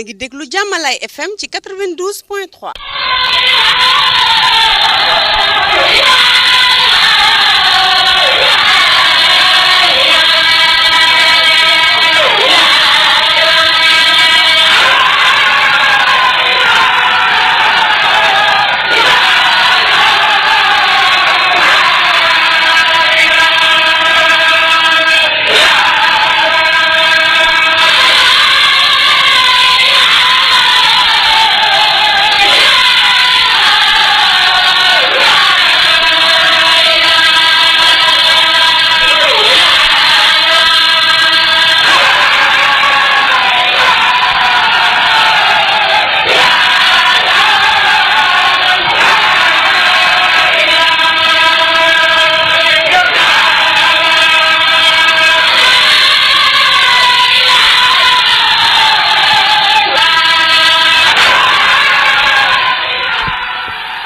ngi déglu Jàmmalaay FM ci 92.3.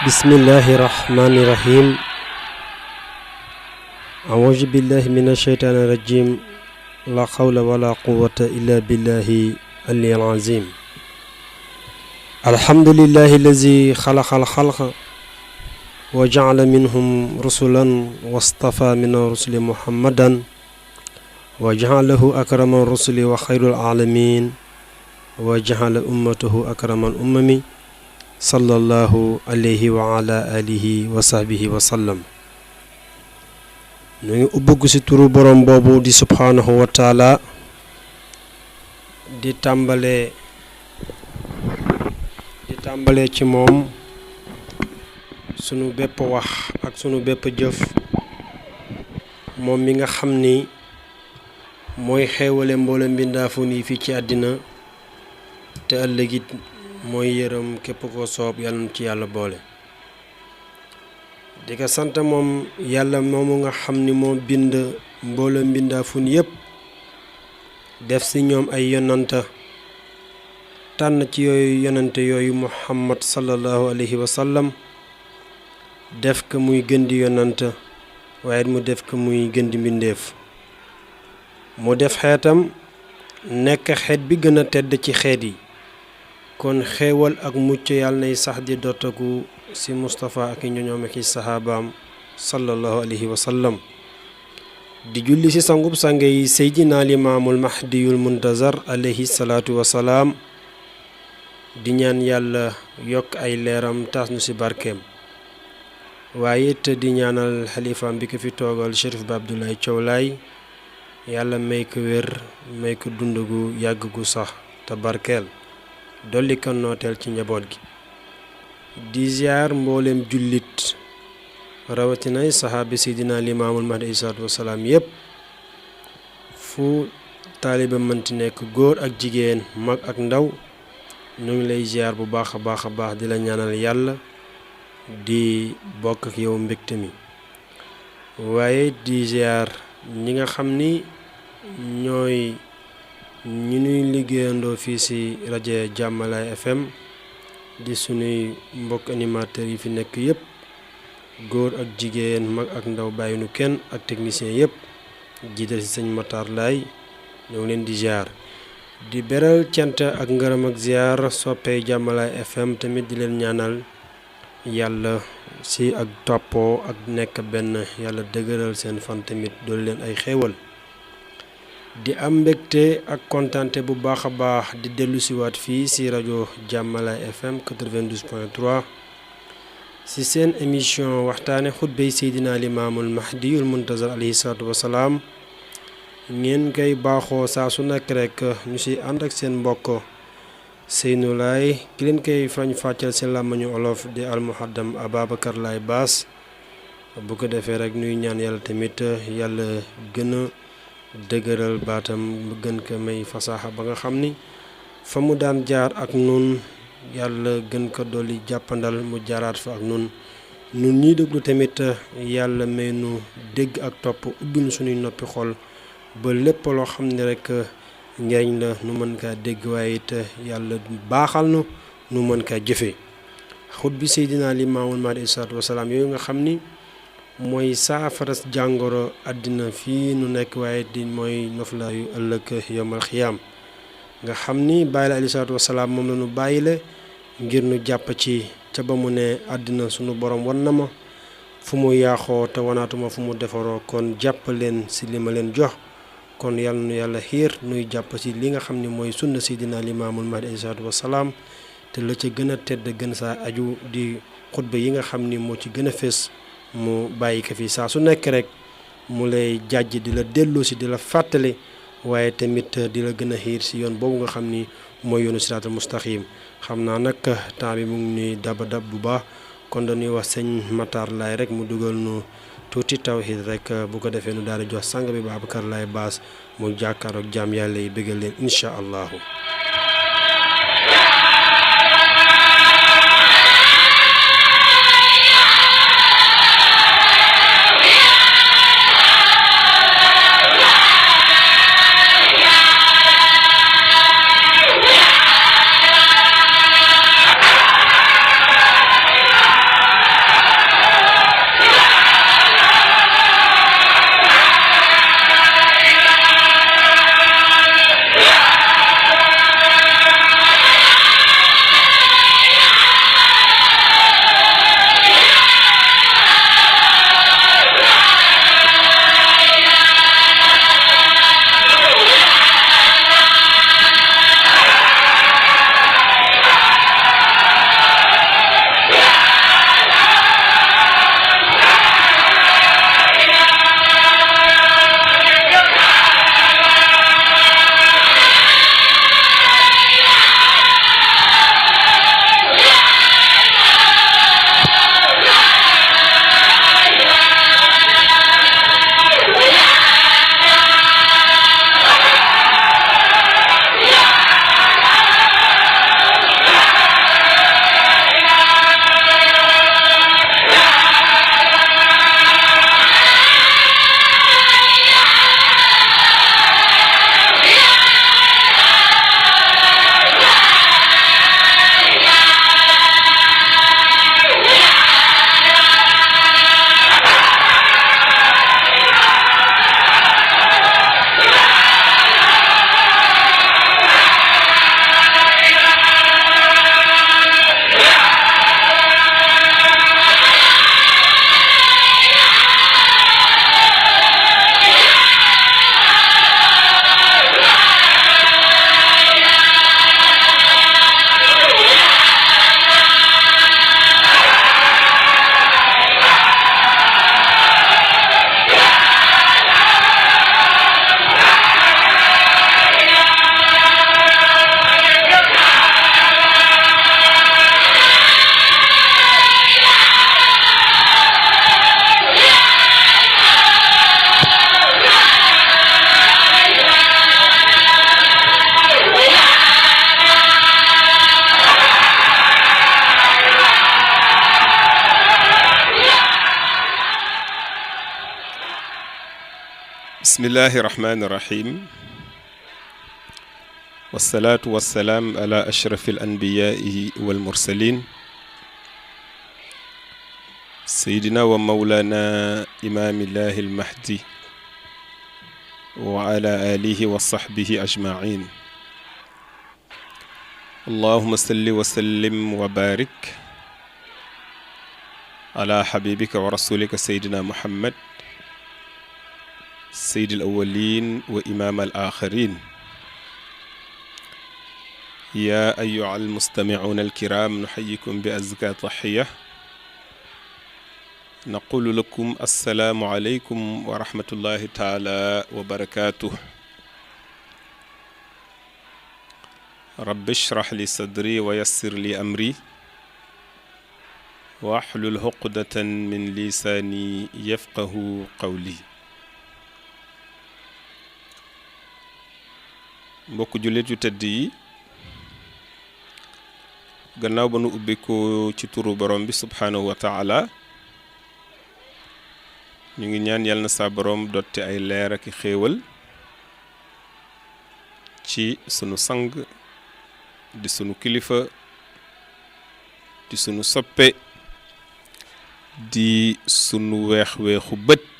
بسم الله الرحمن الرحيم أعوذ بالله من الشيطان الرجيم لا حول ولا قوة إلا بالله العلي العظيم الحمد لله الذي خلق الخلق وجعل منهم رسلا واصطفى من الرسل محمدا وجعله أكرم الرسل وخير العالمين وجعل أمته أكرم الأمم sallallahu alayhi wa ala alihi wa sahbihi wa sallam ñu ngi ubbugu ci turu borom boobu di subhanahu wa taala di tàmbale ci moom sunu bépp wax ak sunu bépp jëf moom mi nga xam ni mooy xéewale mboolem mbindaafu ni fii ci àddina te ëllëgit mooy yërëm képp ko soob yàlla na ci yàlla boole di ko sant moom yàlla moomu nga xam ni moo bind mbooloo mbindaafun yépp def ci ñoom ay yonanta tànn ci yooyu yonante yooyu muhammad sallallahu alayhi wa sallam def ko muy gën di yonanta waaye mu def ko muy gën di mbindeef mu def xeetam nekk xeet bi gën a tedd ci xeet yi kon xéewal ak mucc yàlla nay sax di dottaku ci Mustafa ak ñoñoom ak saxaabaam sallallahu alayhi wa sallam di julli ci sangub sange yi seydina limaamul mahdiyul muntazar alayhi salaatu wa salaam di ñaan yàlla yokk ay leeram taas nu ci barkeem waaye it di ñaanal xalifaam bi ko fi toogal Chérif Ba Abdoulaye Thiaw Laye yàlla may ko wér may ko dund gu yàgg gu sax te barkeel dolli kan nooteel ci njaboot gi di ziar mboolem jullit rawatinay saxaabi seydina limaamul mahdi alayhi salaatu wasalaam yépp fu taaliba mënti nekk góor ak jigéen mag ak ndaw ñu ngi lay ziar bu baax a baax di la ñaanal yàlla di bokk ak yow mbégte mi waaye di ziar ñi nga xam ni ñooy ñu nuy liggéeyandoo fii ci rajo Jàmmalaay FM di sunuy mbokk animateurs yi fi nekk yépp góor ak jigéen mag ak ndaw bàyyinu kenn ak technicien yépp jiital ci sëñ Matar Laay ñoo ngi leen di ziar di beral cant ak ngërëm ak ziar soppee Jàmmalaay FM tamit di leen ñaanal yàlla ci ak toppoo ak nekk benn yàlla dëgëral seen fan tamit doolu leen ay xéewal di am mbégte ak kontante bu baax a baax di dellu siwaat fii ci rajo Jàmmalaay FM 92.3 ci seen émission waxtaane xutbay seydina limaamul mahdiyul muntazar alayhi salaatu wasalaam ngeen koy baaxoo saa su nekk rek ñu ci ànd ak seen mbokk Seynou Laye ki leen koy fañ fàccal ci làmmiñu olof di almuhaddam Ababacar Laye Bass bu ko defee rek nuy ñaan yàlla tamit yàlla gën a dëgëral baatam gën ko may fasaaxa ba nga xam ni fa mu daan jaar ak nun yàlla gën ko dolli jàppandal mu jaaraat fa ak nun ñiy déglu tamit yàlla may nu dégg ak topp ubbi nu suñuy noppi xol ba lépp loo xam ne rek njariñ la nu mën kaa dégg waaye it yàlla baaxal nu mën kaa jëfe xutbi seydina limaamul mahdi alayhi salaatu wasalaam yooyu nga xam ni mooy saafaras jàngoro àddina fii nu nekk waaye di mooy noflaayu ëllëg yomal xiyaam nga xam ni bàyyi la alayhi salaatu wasalaam moom la ñu bàyyile ngir nu jàpp ci ca ba mu ne àddina sunu borom wan na ma fu mu yaaxoo te wanaatuma fu mu defaroo kon jàpp leen si li ma leen jox kon yàlla nu yàlla xiir nuy jàpp ci li nga xam ni mooy sunna Seydina Limaamul Mahdi alayhi salaatu wasalaam te la ca gën a tedd gën saa aju di xutba yi nga xam ni moo ci gën a fés mu bàyyi ko fi saa su nekk rek mu lay jàjj di la delloo si di la fàttali waaye tamit di la gën a xiir si yoon boobu nga xam ni mooy yoonu siraatal mustaqim xam naa nag temps bi mu ngi ñuy dab bu baax kon dañuy wax sëñ Matar Laay rek mu dugal nu tuuti tawhid rek bu ko defee nu daal di jox sang bi Babacar Laay Baas mu jàkkaarook jaam yàlla yi bëggal leen incha allahu. bismillahi rahmaani rahim wasalaatu wasalaam ala ashrafi al anbiyaai wal mursalin seydina wa mawlana imaamillahi al mahdi wa ala alihi wa sahbihi ajmain allahuma salli wa sallim wa barik ala habibika wa rasulika seydina muhammad سيد الأولين وإمام الآخرين يا أيها المستمعون الكرام نحييكم بأزكى تحية نقول لكم السلام عليكم ورحمة الله تعالى وبركاته رب اشرح لي صدري ويسر لي أمري واحلل عقدة من لساني يفقه قولي mbokk jullit yu tëdd yi gannaaw ba nu ubbi ko ci turu borom bi subhaanahu wa taala ñu ngi ñaan yàlla na sa borom dotti ay leer ak xéewal ci sunu sang di sunu kilifa di sunu soppe di sunu weex-weexu bët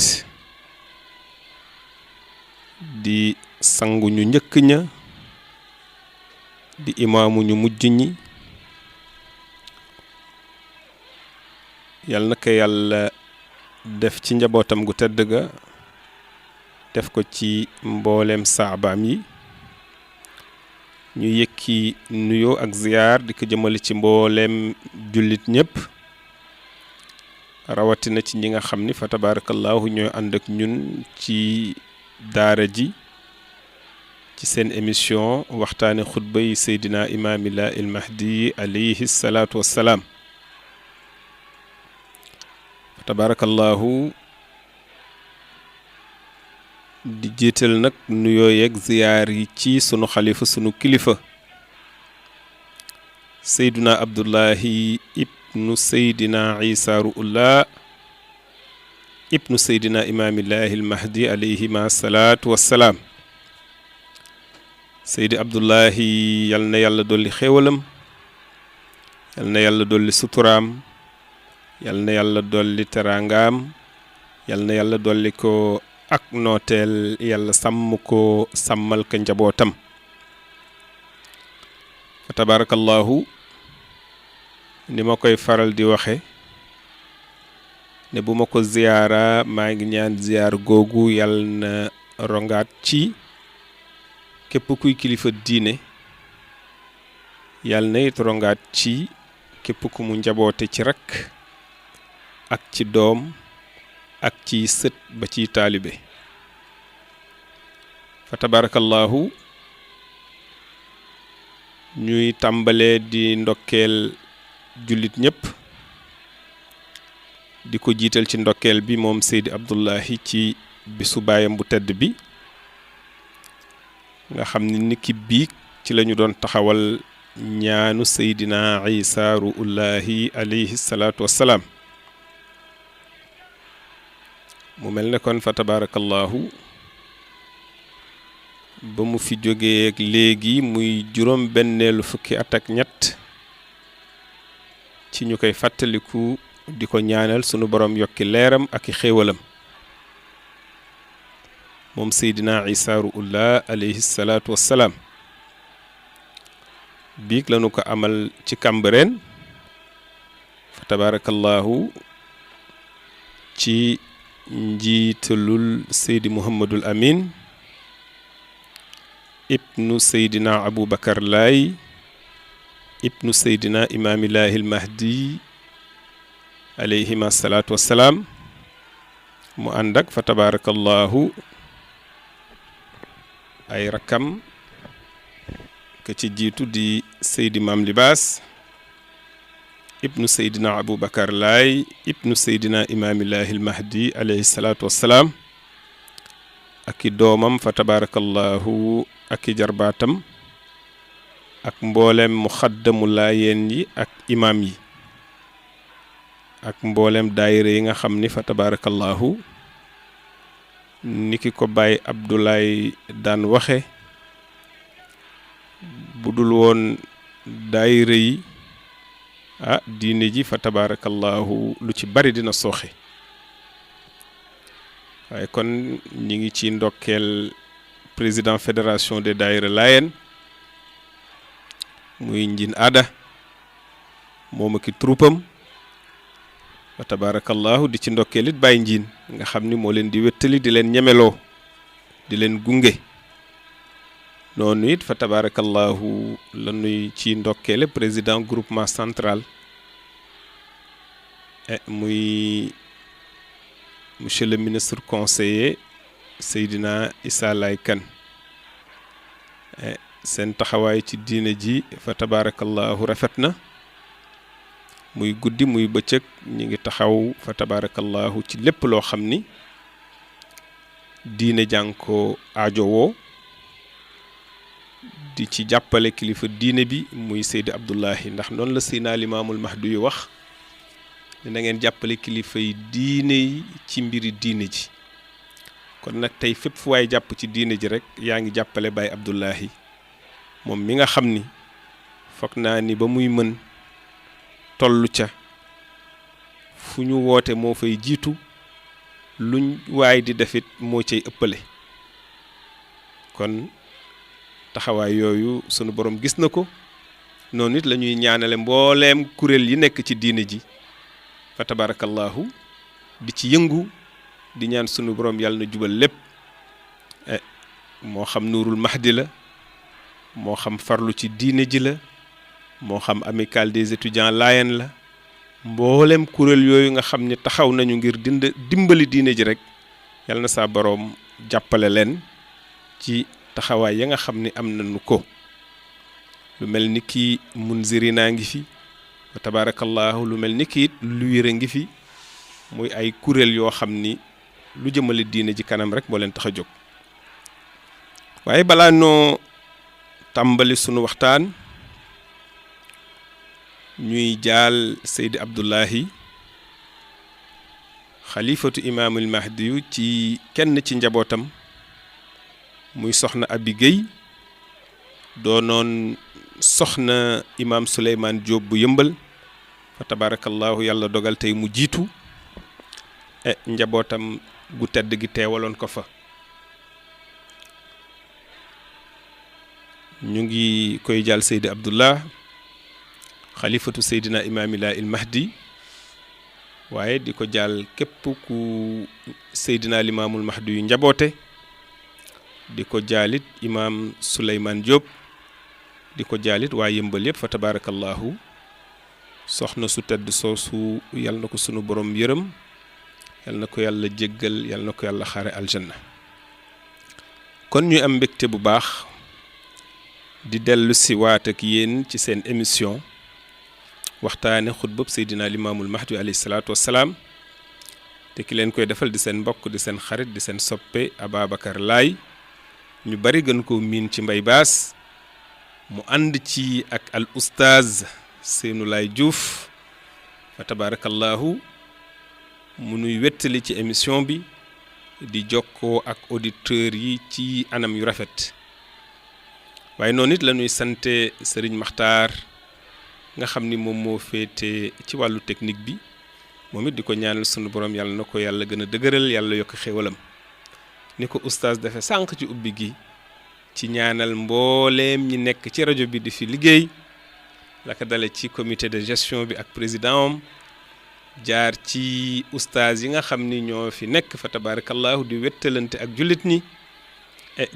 di sangu ñu njëkk ña di imaamu ñu mujj ñi yal na ko yàlla def ci njabootam gu tedd ga def ko ci mbooleem saabaam yi ñu yëkki nuyoo ak ziyaar di ko jëmale ci mbooleem jullit ñëpp rawatina ci ñi nga xam ni fa tabarakallahu ñooy ànd ak ñun ci daara ji ci seen émission waxtaane xutba yi Seydina Imaamillah il Mahdi alayhi salaatu wassalaam fa tabarakallahu di jiital nag nuyoo yeeg ziyaar yi ci sunu xalifa sunu kilifa Seydina Abdullahi ibnu Seydina Isa Ru'ullah ibnu Seydina Imaamillahi il Mahdi alayhima salaatu wassalaam Seydi Abdullahi yal na yàlla dolli xéewalam yal na yàlla dolli suturaam yal na yàlla dolli teraangaam yal na yàlla dolli ko ak nooteel yàlla sàmm ko sàmmal ka njabootam fa tabarakallahu ni ma koy faral di waxe ne bu ma ko ziyaara maa ngi ñaan ziyaar googu yàlla na rongaat ci képp kuy kilifa diine yàlla na it rongaat ci képp ku mu njaboote ci rakk ak ci doom ak ci sët ba ci taalibe fa tabarakallahu ñuy tàmbalee di ndokkeel jullit ñëpp di ko jiital ci ndokkeel bi moom Seydi Abdullahi ci bisu baayam bu tedd bi nga xam ni niki biig ci lañu doon taxawal ñaanu Seydina Isa Ru'ullahi alayhi salaatu wassalaam mu mel ne kon fa tabarakallahu ba mu fi jógee léegi muy juróom benneelu fukki at ak ñett ci ñu koy fàttaliku di ko ñaanal sunu borom yokki leeram ak i xéewalam moom Seydina Isa Ru'ullah alayhi salaatu wassalaam biig lañu ko amal ci Cambérène fa tabarakallahu ci njiitalul Seydi Muhammadul Amin ibnu Seydina Aboubacar Laay ibnu Seydina Imaamillahi il Mahdi alayhima salaatu wassalaam mu ànd ak fa tabarakallahu ay rakkam ka ci jiitu di Seydi Maam Libaas ibnu Seydina Aboubacar Laay ibnu Seydina Imaamillahi il Mahdi alayhi salaatu wassalaam ak i doomam fa tabarakallahu ak i jarbaatam ak mboolem muxaddamu laayeen yi ak imaam yi ak mboolem daayira yi nga xam ni fa tabarakallahu niki ko Baay Abdoulaye daan waxe bu dul woon daayira yi diine ji fa tabarakallahu lu ci bari dina sooxe waaye kon ñi ngi ci ndokkeel président fédération des daayira Laayeen muy Njin Aada moom ak i troupam fa tabarakallahu di ci ndokkeel it Baay Njiin nga xam ni moo leen di wéttali di leen ñemeloo di leen gunge noonu it fa tabarakallahu la nuy ci ndokkeele président groupement central muy monsieur le ministre conseiller Seydina Issa Laye Kane seen taxawaay ci diine ji fa tabarakallahu rafet na muy guddi muy bëccëg ñi ngi taxaw fa tabarakallahu ci lépp loo xam ni diine jàng ko aajowoo di ci jàppale kilifa diine bi muy Seydi Abdullahi ndax noonu la Seydina Limaamul Mahdi yu wax ne na ngeen jàppale kilifa yi diine yi ci mbiri diine ji kon nag tey fépp fu waay jàpp ci diine ji rek yaa ngi jàppale Baay Abdullahi moom mi nga xam ni foog naa ni ba muy mën tollu ca fu ñu woote moo fay jiitu luñ waay di defit moo cay ëppale kon taxawaay yooyu sunu borom gis na ko. noonu it la ñuy ñaanale mbooleem kuréel yi nekk ci diine ji fa tabarakallahu di ci yëngu di ñaan sunu borom yàlla na jubal lépp moo xam nuurul mahdi la moo xam farlu ci diine ji la moo xam amicale des étudiants Layène la mbooleem kuréel yooyu nga xam ne taxaw nañu ngir dimbali diine ji rek yàlla na saa borom jàppale leen ci taxawaay ya nga xam ni am nañu ko. lu mel ni ki Munzirina ngi fi wa tabarakallahu lu mel ni ki it Luyire ngi fi muy ay kuréel yoo xam ni lu jëmale diine ji kanam rek moo leen tax a jóg. waaye balaa noo tàmbali sunu waxtaan ñuy jaal Seydi Abdullahi xalifatu imaamul mahdi yu ci kenn ci njabootam muy soxna Abi Guèye doonoon soxna imaam Souleymane Diop bu yëmbal fa tabarakallahu yàlla dogal tey mu jiitu njabootam gu tedd gi teewaloon ko fa. ñu ngi koy jaal Seydi Abdullah xalifatu Seydina imaamillah il mahdi waaye di ko jaal képp ku Seydina limaamul mahdi yu njaboote di ko jaalit imaam Souleymane Diop di ko jaalit waa yëmbal yëpp fa tabarakallahu soxna su tedd soosu yal na ko sunu borom yërëm yal na ko yàlla jéggal yal na ko yàlla xaare aljanna. kon ñuy am mbégte bu baax di dellu si waat ak yéen ci seen émission waxtaane xutbab Seydina limaamul mahdi alayhi salaatu wassalaam te ki leen koy defal di seen mbokk di seen xarit di seen soppe Ababacar Laye ñu bari gën ko miin ci Mbay Baas mu ànd ci ak al oustaz Seynou Laye Diouf fa tabarakallahu mu nuy wettali ci émission bi di jokkoo ak auditeurs yi ci anam yu rafet. waaye noonu it la ñuy sante Serigne Makhtar nga xam ni moom moo féete ci wàllu technique bi moom it di ko ñaanal sunu borom yàlla na ko yàlla gën a dëgëral yàlla yokk xéwalam ni ko oustaz dafa sànq ci ubbi gi ci ñaanal mbooleem ñi nekk ci rajo bi di fi liggéey la ko dale ci comité de gestion bi ak président am jaar ci oustaz yi nga xam ni ñoo fi nekk fa tabarakallahu di wettalante ak jullit ñi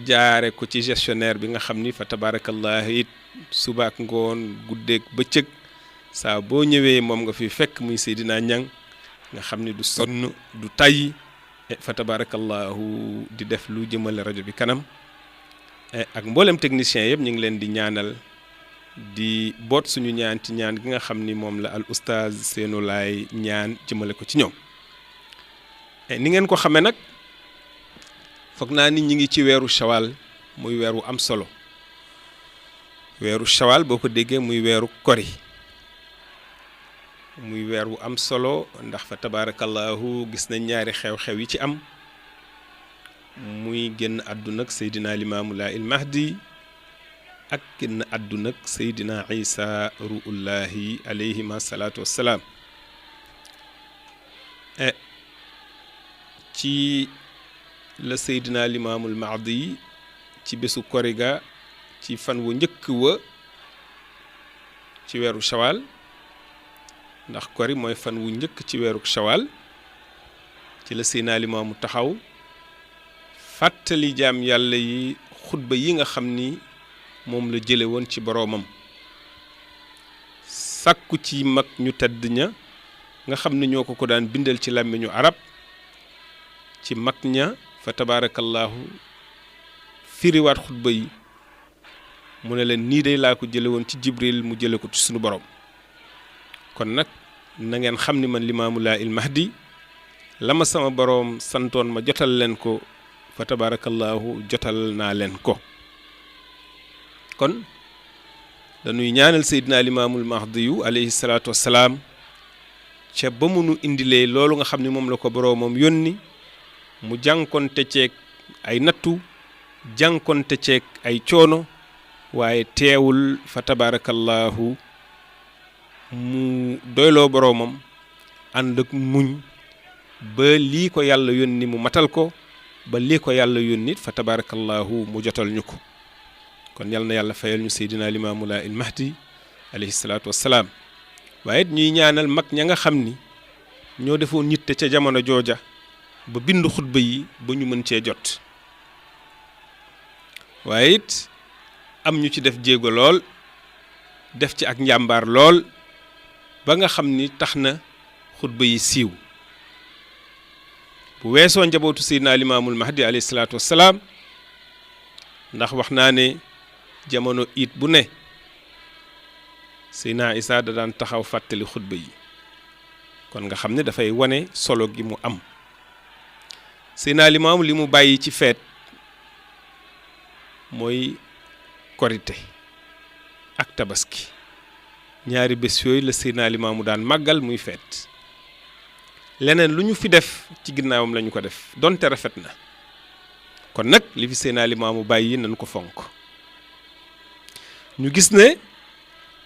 jaare ko ci gestionnaire bi nga xam ni fa tabarakallahu it subaak ngoon guddeeg bëccëg saa boo ñëwee moom nga fi fekk muy Seydina Ñang nga xam ni du sonn du tayyi fa tabarakallahu di def lu jëmale rajo bi kanam ak mboolem technicien yëpp ñu ngi leen di ñaanal di boot suñu ñaan ci ñaan gi nga xam ni moom la al oustaz Seynou Laye ñaan jëmale ko ci ñoom. ni ngeen ko xamee nag foog naa ni ñi ngi ci weeru shawal muy weer wu am solo weeru shawal boo ko déggee muy weeru kori muy weer wu am solo ndax fa tabarakallahu gis nañ ñaari xew-xew yi ci am muy génn àdduna ak Seydina Limaamu Laay il Mahdi ak génn àdduna ak Seydina Isa ruullahi alayhima salaatu wassalaam. ci la Seydina Limaamul Mahdi ci bésu koriga ci fan wu njëkk wa ci weeru shawal ndax kori mooy fan wu njëkk ci weeru shawal ci la Seydina Limaamu taxaw fàttali jaam yàlla yi xutba yi nga xam ni moom la jële woon ci boroomam sàkku ci mag ñu tedd ña nga xam ne ñoo ko daan bindal ci làmmiñu arab ci mag ña fa tabarakallahu firiwaat xutba yi mu ne leen nii day laa ko jële woon ci Jibril mu jële ko ci sunu borom kon nag na ngeen xam ni man Limaamu Laay il Mahdi la ma sama boroom santoon ma jotal leen ko fa tabarakallahu jotal naa leen ko. kon dañuy ñaanal Seydina Limaamul Mahdi yu alayhi salaatu wassalaam ca ba mu nu indilee loolu nga xam ne moom la ko boroomam yónni mu jànkonte ceeg ay nattu jànkonte ceeg ay coono waaye teewul fa tabarakallahu mu doyloo boroomam ànd ak muñ ba lii ko yàlla yónni mu matal ko ba lii ko yàlla yónni fa tabarakallahu mu jotal ñu ko kon yal na yàlla fayal ñu Seydina Limaamu Laay il Mahdi alayhi salaatu wassalaam. waaye it ñuy ñaanal mag ña nga xam ni ñoo defoon yitte ca jamono jooja ba bind xutba yi ba ñu mën cee jot. waaye it am ñu ci def jéego lool def ci ak njàmbaar lool ba nga xam ni tax na xutba yi siiw. bu weesoo njabootu Seydina Limaamul Mahdi alayhi salaatu wassalaam, ndax wax naa ne jamono it bu ne Seydina Isa da daan taxaw fàttali xutba yi, kon nga xam ne dafay wane solo gi mu am. Seydina Limaamu li mu bàyyi ci feet mooy korite ak tabaski, ñaari bés yooyu la Seydina Limaamu daan màggal muy feet. leneen lu ñu fi def ci ginnaawam lañu ko def donte rafet na, kon nag li fi Seydina Limaamu bàyyi nañu ko fonk. ñu gis ne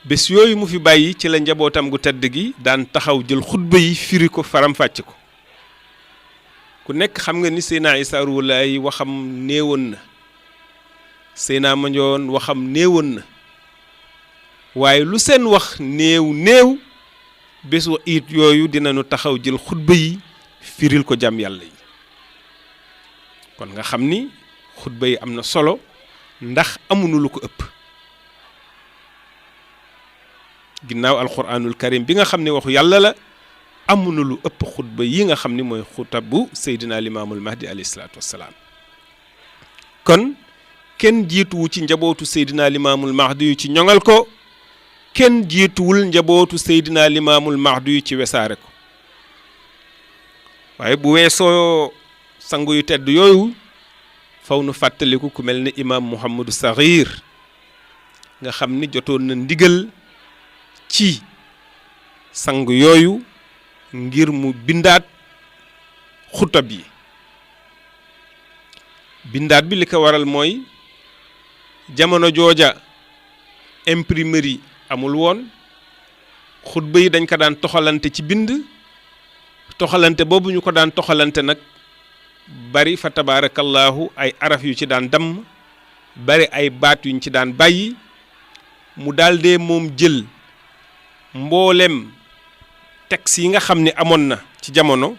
bés yooyu mu fi bàyyi ci la njabootam gu tedd gi daan taxaw jël xutba yi firi ko faram-fàcce ko. ku nekk xam nga ni Seydina Issa Rouhou Laye waxam néewoon na, Seydina Mandione waxam néewoon na, waaye lu seen wax néew bésu it yooyu dinañu taxaw jël xutba yi firil ko jàmm yàlla yi. kon nga xam ni xutba yi am na solo ndax amuñu lu ko ëpp ginnaaw alquranul karim bi nga xam ne waxu yàlla la. amuñu lu ëpp xutba yi nga xam ni mooy xutabu Seydina Limaamul Mahdi alayhi salaatu wassalaam. kon kenn jiituwu ci njabootu Seydina Limaamul Mahdi yu ci ñoŋal ko, kenn jiituwul njabootu Seydina Limaamul Mahdi yu ci wesaare ko. waaye bu weesoo sangu yu tedd yooyu faw nu fàttaliku ku mel ni imaam Mouhamadou Saghir nga xam ni jotoon na ndigal ci sangu yooyu ngir mu bindaat xutab yi. bindaat bi li ko waral mooy jamono jooja imprimerie amul woon, xutba yi dañ ko daan toxalante ci bind, toxalante boobu ñu ko daan toxalante nag bari fa tabaarakallaahu ay araf yu ci daan damm, bari ay baat yuñ ci daan bàyyi. mu daaldee moom jël mboolem texte yi nga xam ne amoon na ci jamono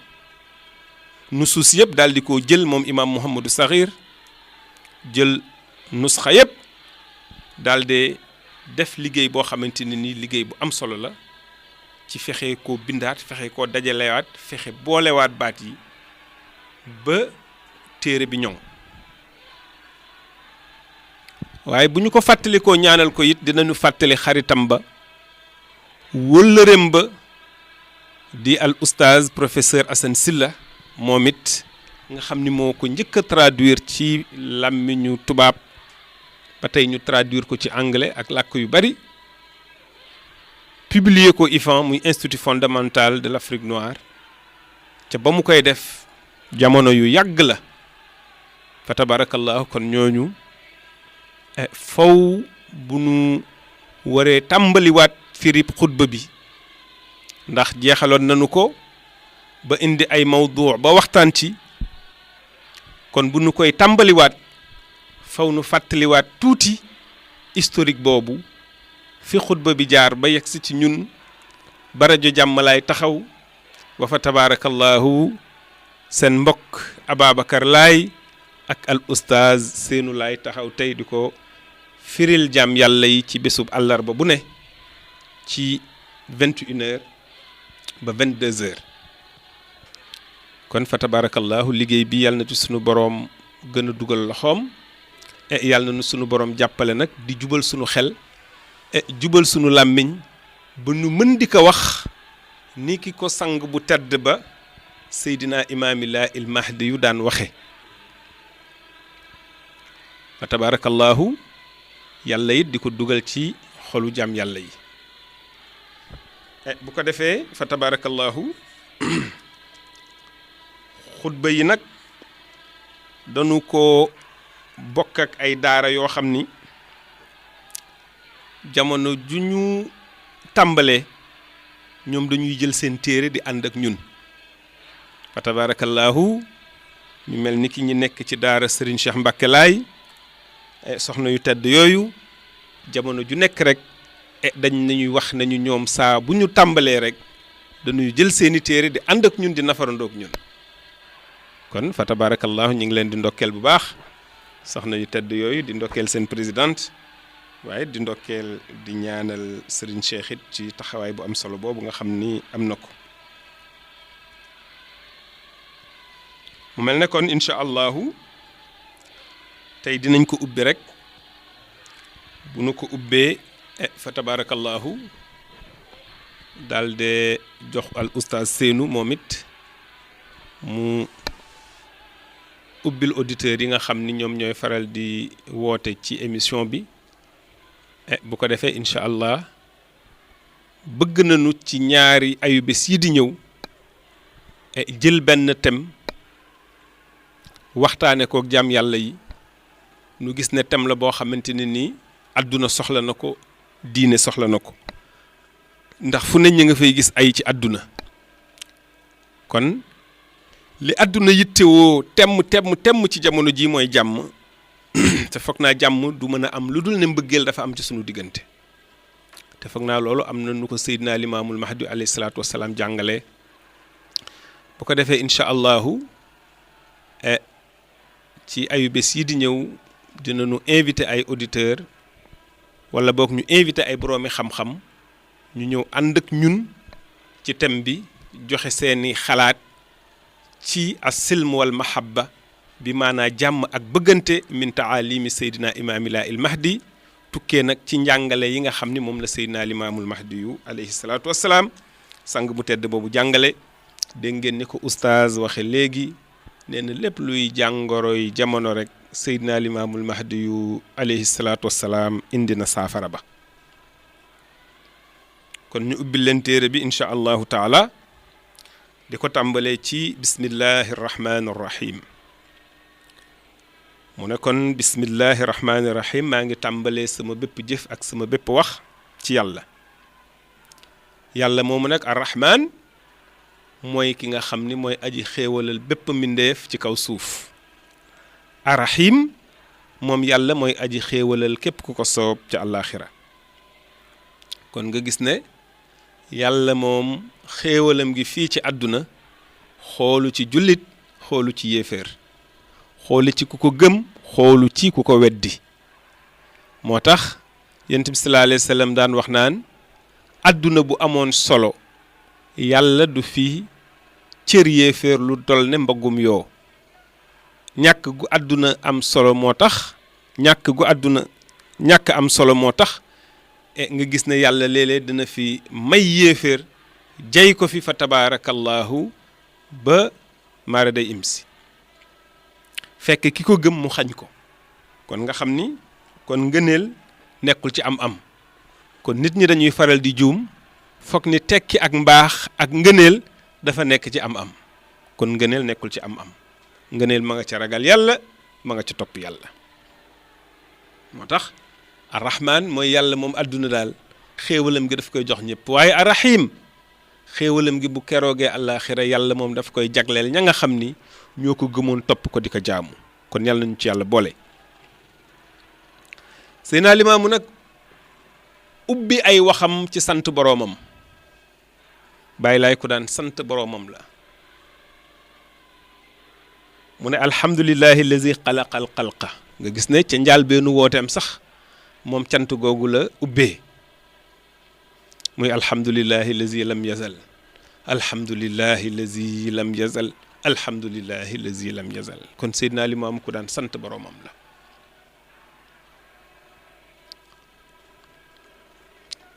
nusuus yëpp daal di ko jël moom imaam Mouhamadou Saghir, jël nusxa yëpp daal de def liggéey boo xamante ne nii liggéey bu am solo la ci fexe koo bindaat, fexe koo dajalewaat, fexe boolewaat baat yi ba téere bi ñoŋ. waaye bu ñu ko fàttalikoo ñaanal ko it dinañu fàttali xaritam ba, wëllëreem ba di al oustaz professeur Assane Sylla, moom it nga xam ni moo ko njëkk a traduire ci làmmiñu tubaab, ba tey ñu traduire ko ci anglais ak làkk yu bari, publier ko IFAN muy institut fondamental de l'Afrique noire. ca ba mu koy def jamono yu yàgg la fa tabarakallahu. kon ñooñu faw bu nu waree tàmbaliwaat firib xutba bi, ndax jeexaloon nañu ko ba indi ay mawdu ba waxtaan ci. kon bu nu koy tàmbaliwaat faw nu fàttaliwaat tuuti historique boobu, fi xutba bi jaar ba yegsi ci ñun ba rajo Jàmmalaay taxaw. wa fa tabarakallahu seen mbokk Ababacar Laay ak al oustaz Seynou Laay taxaw tey di ko firil jàmm yàlla yi ci bésub àllarba bu ne ci 21h ba 22h. kon fa tabarakallahu liggéey bi yàlla na ci sunu boroom gën a dugal loxoom, yàlla na sunu boroom jàppale nag di jubal sunu xel, jubal sunu làmmiñ ba nu mën di ko wax ni ki ko sang bu tedd ba Seydina Imaamillah il Mahdi yu daan waxe. fa tabarakallahu yàlla it di ko dugal ci xolu jàmm yàlla yi. bu ko defee fa tabarakallahu xutba yi nag dañu ko bokk ak ay daara yoo xam ni jamono ju ñu tàmbalee ñoom dañuy jël seen téere di ànd ak ñun. fa tabarakallahu ñu mel ni ki ñi nekk ci daara Serigne Cheikh Mbacké Laay soxna yu tedd yooyu jamono ju nekk rek dañ nañuy wax nañu ñoom saa bu ñu tàmbalee rek dañuy jël seeni téere di ànd ak ñun di nafarandoog ñun kon fa tabarakallahu ñu ngi leen di ndokkeel bu baax soxna yu tedd yooyu di ndokkeel seen présidente waaye di ndokkeel di ñaanal Serigne Cheikh it ci taxawaay bu am solo boobu nga xam ni am na ko mu mel ne kon incha allahu tey dinañ ko ubbi rek bu nu ko ubbee fa tabarakallahu daal de jox al oustaz Seynou moom it mu ubbil auditeurs yi nga xam ni ñoom ñooy faral di woote ci émission bi bu ko defee incha allah bëgg nañu ci ñaari ayubés yi di ñëw jël benn thème waxtaane kook jàmm yàlla yi nu gis ne thème la boo xamante ne nii àdduna soxla na ko diine soxla na ko ndax fu ne ñu nga fay gis ay ci àdduna kon li àdduna yittewoo temm ci jamono ji mooy jàmm te foog naa jàmm du mën a am lu dul ne mbëggeel dafa am ci sunu diggante te foog naa loolu am na nu ko Seydina Limaamul Mahdi alayhi salaatu wassalaam jàngale bu ko defee incha allahu ci ayu bés yi di ñëw dinañu invité ay auditeurs wala boog ñu invité ay boroomi xam-xam ñu ñëw ànd ak ñun ci thème bi joxe seeni xalaat ci as-silm wal mahabba bi maanaa jàmm ak bëggante min taalimi Seydina Imaamillah il Mahdi tukkee nag ci njàngale yi nga xam ni moom la Seydina Limaamul Mahdi yu alayhi salaatu wassalaam sang bu tedd boobu jàngale dégg ngeen ni ko oustaz waxe léegi nee na lépp luy jàngoroy jamono rek Seydina Limaamul Mahdi yu alayhi salaatu wassalaam indi na saafara ba kon ñu ubbil leen téere bi incha allahu taala di ko tàmbalee ci bismillahi rahmaani rahim mu ne kon bismillahi rahmaani rahim maa ngi tàmbalee sama bépp jëf ak sama bépp wax ci yàlla yàlla moomu nag arrahman mooy ki nga xam ni mooy aji xéewalal bépp mbindeef ci kaw suuf arrahim moom yàlla mooy aji xéewalal képp ku ko soob ca àllaaxira kon nga gis ne yàlla moom xéewalam gi fii ci àdduna xoolu ci jullit xoolu ci yéeféer xoolu ci ku ko gëm xoolu ci ku ko weddi moo tax yonent bi sallallahu alayhi wa sallam daan wax naan àdduna bu amoon solo yàlla du fi cër yéeféer lu dol ne mbaggum yoo ñàkk gu àdduna am solo moo tax ñàkk am solo moo tax nga gis ne yàlla léeg-léeg dina fi may yéeféer jay ko fi fa tabaarakallahu ba maara day imsi fekk ki ko gëm mu xañ ko kon nga xam ni kon ngëneel nekkul ci am-am kon nit ñi dañuy faral di juum foog ni tekki ak mbaax ak ngëneel dafa nekk ci am-am kon ngëneel nekkul ci am-am ngëneel ma nga ca ragal yàlla ma nga ca topp yàlla moo tax arrahman mooy yàlla moom àdduna daal xéewalam gi daf koy jox ñëpp waaye arrahim xéewalam gi bu keroogee àllaaxira yàlla moom daf koy jagleel ña nga xam ni ñoo ko gëmoon topp ko di ko jaamu kon yàlla nañu ci yàlla boole Seydina Limaamu nag ubbi ay waxam ci sant boroomam bàyyi laay ko daan sant boroomam la mu ne alhamdulillahi allazi xalaqal xalqa nga gis ne ca njaal beenu wooteem sax moom cant googu la ubbee muy alhamdulillahi allazi lam yazal alhamdulillahi allazi lam yazal alhamdulillahi allazi lam yazal kon Seydina Limaamu ku daan sant boroomam la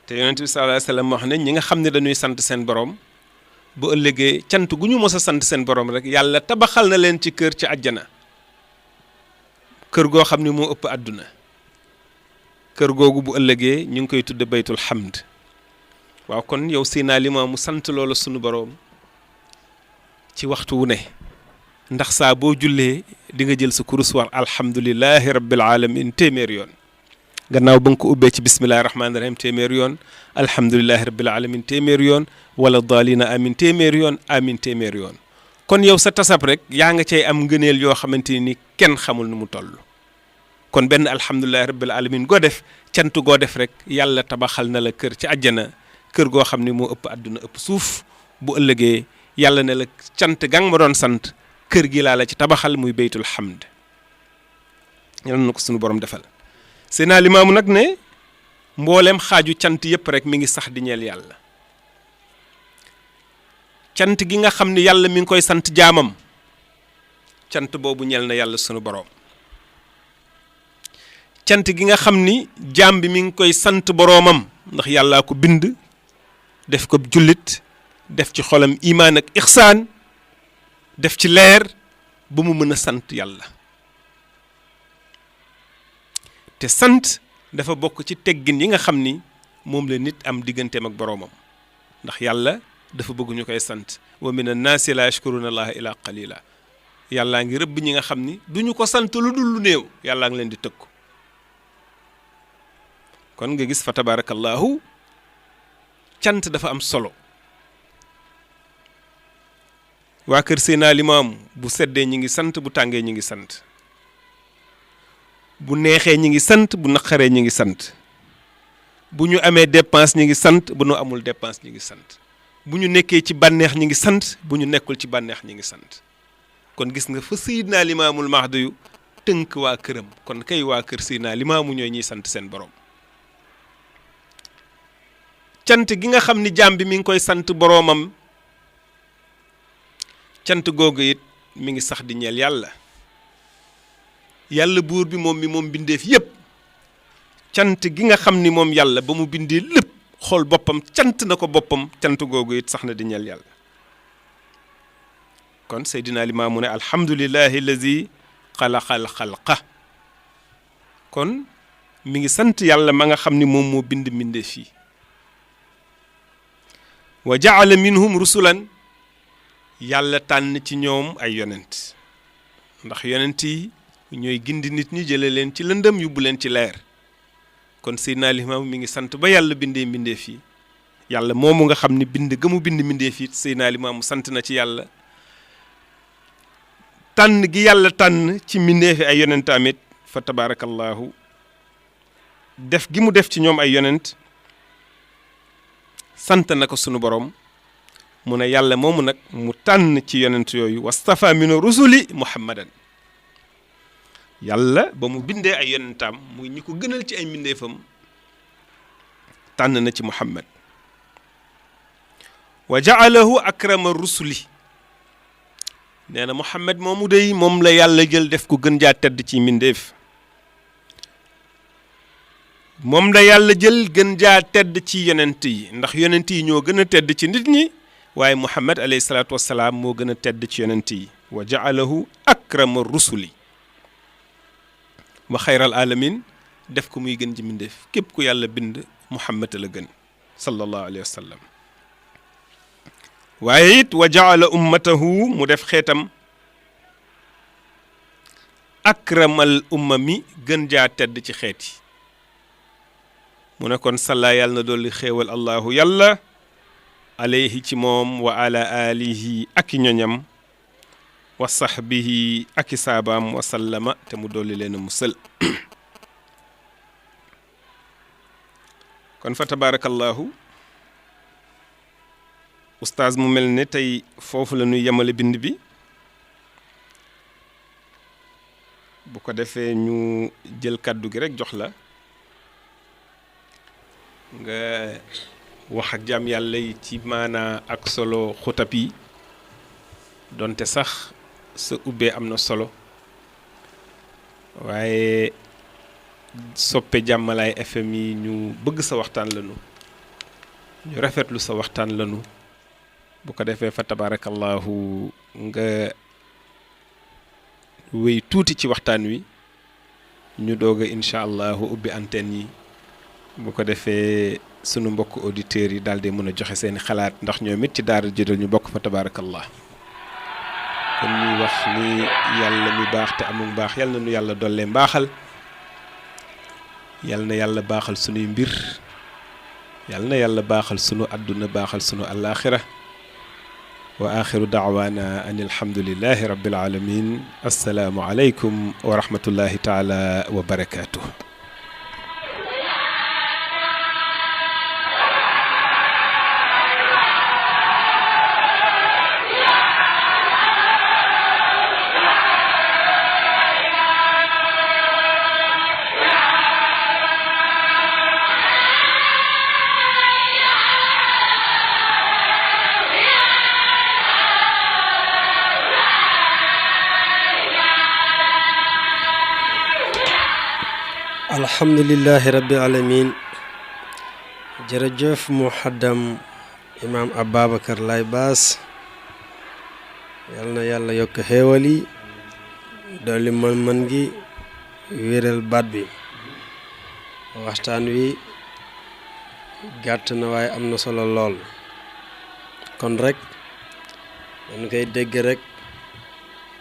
te yonent bi sallallahu alayhi wa sallam wax ne ñi nga xam ne dañuy sant seen borom bu ëllëgee cant gu ñu mos a sant seen borom rek yàlla tabaxal na leen ci kër ci àjjana kër goo xam ne moo ëpp àdduna kër googu bu ëllëgee ñu ngi koy tudde baytul hamd waaw kon yow Seydina Limaamu sant loola sunu borom ci waxtu wu ne ndax saa boo jullee di nga jël sa kurus war alhamdulillahi rabbil alamin téeméer yoon gannaaw ba nga ko ubbee ci bismillahi rahmaani rahim téeméer yoon alhamdulillahi rabbil alamin téeméer yoon wala daalina amin téeméer yoon amin téeméer yoon kon yow sa tasab rek yaa nga cay am ngëneel yoo xamante ni kenn xamul nu mu toll kon benn alhamdulillahi rabbil alamin goo def cant goo def rek yàlla tabaxal na la kër ci àjjana kër goo xam ne moo ëpp àdduna ëpp suuf bu ëllëgee yàlla ne la cant gang ma doon sant kër gi laa la ci tabaxal muy baytul hamd yàlla na ko suñu borom defal Seydina Limaamu nag ne mboolem xaaju cant yëpp rek mi ngi sax di ñeel yàlla cant gi nga xam ne yàlla mi ngi koy sant jaamam cant boobu ñeel na yàlla sunu borom cant gi nga xam ni jaam bi mi ngi koy sant boroomam ndax yàllaa ko bind def ko jullit def ci xolam imaan ak ixsaan def ci leer ba mu mën a sant yàlla te sant dafa bokk ci teggin yi nga xam ni moom la nit am digganteem ak boroomam ndax yàlla dafa bëgg ñu koy sant wa min annaasi la yashkuruna allaha ila qalila yàllaa ngi rëbb ñi nga xam ni duñu ko sant lu dul lu néew yàllaa ngi leen di tëkku kon nga gis fa tabarakallahu cant dafa am solo waa kër Seydina Limaamu bu seddee ñi ngi sant bu tàngee ñi ngi sant bu neexee ñi ngi sant bu naqaree ñi ngi sant bu ñu amee dépense ñi ngi sant bu ñu amul dépense ñi ngi sant bu ñu nekkee ci bànneex ñi ngi sant bu ñu nekkul ci bànneex ñi ngi sant kon gis nga fa Seydina Limaamul Mahdi yu tënk waa këram kon kay waa kër Seydina Limaamu ñooy ñiy sant seen borom cant gi nga xam ni jaam bi mi ngi koy sant boroomam cant googu it mi ngi sax di ñeel yàlla yàlla buur bi moom mi moom bindeef yépp cant gi nga xam ni moom yàlla ba mu bindee lépp xool boppam cant na ko boppam cant googu it sax na di ñeel yàlla kon Seydina Limaamu ne alhamdulillahi allazi xalaqal xalqa kon mi ngi sant yàlla ma nga xam ni moom moo bind mbindeef yi wa jaala minhum rusulan yàlla tànn ci ñoom ay yonent ndax yonent yi ñooy gindi nit ñi jële leen ci lëndëm yóbbu leen ci leer kon Seydina Limaamu mi ngi sant ba yàlla bindee mbindeef yi yàlla moomu nga xam ni bind ga mu bind mbindeef yi Seydina Limaamu sant na ci yàlla tànn gi yàlla tànn ci mbindeefi ay yonent tamit fa tabarakallahu def gi mu def ci ñoom ay yonent sant na ko sunu borom mu ne yàlla moomu nag mu tànn ci yonent yooyu wastafa minu rusuli muhammadan yàlla ba mu bindee ay yonentam muy ñi ko gënal ci ay mbindeefam tànn na ci muhammad wa ja'alahu akrama rusuli nee na muhammad moomu dey moom la yàlla jël def ko gën jaa tedd ci mbindeef moom la yàlla jël gën jaa tedd ci yonent yi ndax yonent yi ñoo gën a tedd ci nit ñi waaye muhammad alayhi salaatu wassalaam moo gën a tedd ci yonent yi wa ja'alahu akrama rusuli wa xayral alamin def ko muy gën ji mbindeef képp ku yàlla bind muhammad la gën sallallahu alayhi wa sallam waaye it wa ja'ala ummatahu mu def xeetam akramal ummami gën jaa tedd ci xeet yi mu ne kon salla yàlla na dolli xéewal allahu yàlla alayhi ci moom wa ala alihi ak i ñoñam wa sahbihi ak i saabaam wa sallama te mu dolli leen a musal kon fa tabarakallahu oustaz mu mel ne tey foofu la ñuy yemale bind bi bu ko defee ñu jël kàddu gi rek jox la nga wax ak jaam yàlla yi ci maanaa ak solo xutab yi donte sax sa ubbee am na solo waaye soppe Jàmmalaay FM yi ñu bëgg sa waxtaan lanu ñu rafetlu sa waxtaan lanu bu ko defee fa tabarakallahu nga wéy tuuti ci waxtaan wi ñu doog a incha allahu ubbi antenne yi bu ko defee sunu mbokk auditeurs yi daal di mën a joxe seeni xalaat ndax ñoom it ci daara jëdal ñu bokk fa tabarakallah kon ñuy wax ni yàlla mi baax te amul baax yàlla na nu yàlla dollee mbaaxal yàlla na yàlla baaxal sunuy mbir yàlla na yàlla baaxal sunu àdduna baaxal sunu àllaaxira wa axiru daawaana an alhamdulillahi rabbil alamin. assalaamu aleykum wa rahmatullahi taala wa barakaatuh. alhamdulillahi rabbil alamin. jërëjëf muhaddam imaam Ababacar Laye Bass, yal na yàlla yokk xéewal yi dolli mën-mën gi wéral baat bi. waxtaan wi gàtt na waaye am na solo lool, kon rek dañ koy dégg rek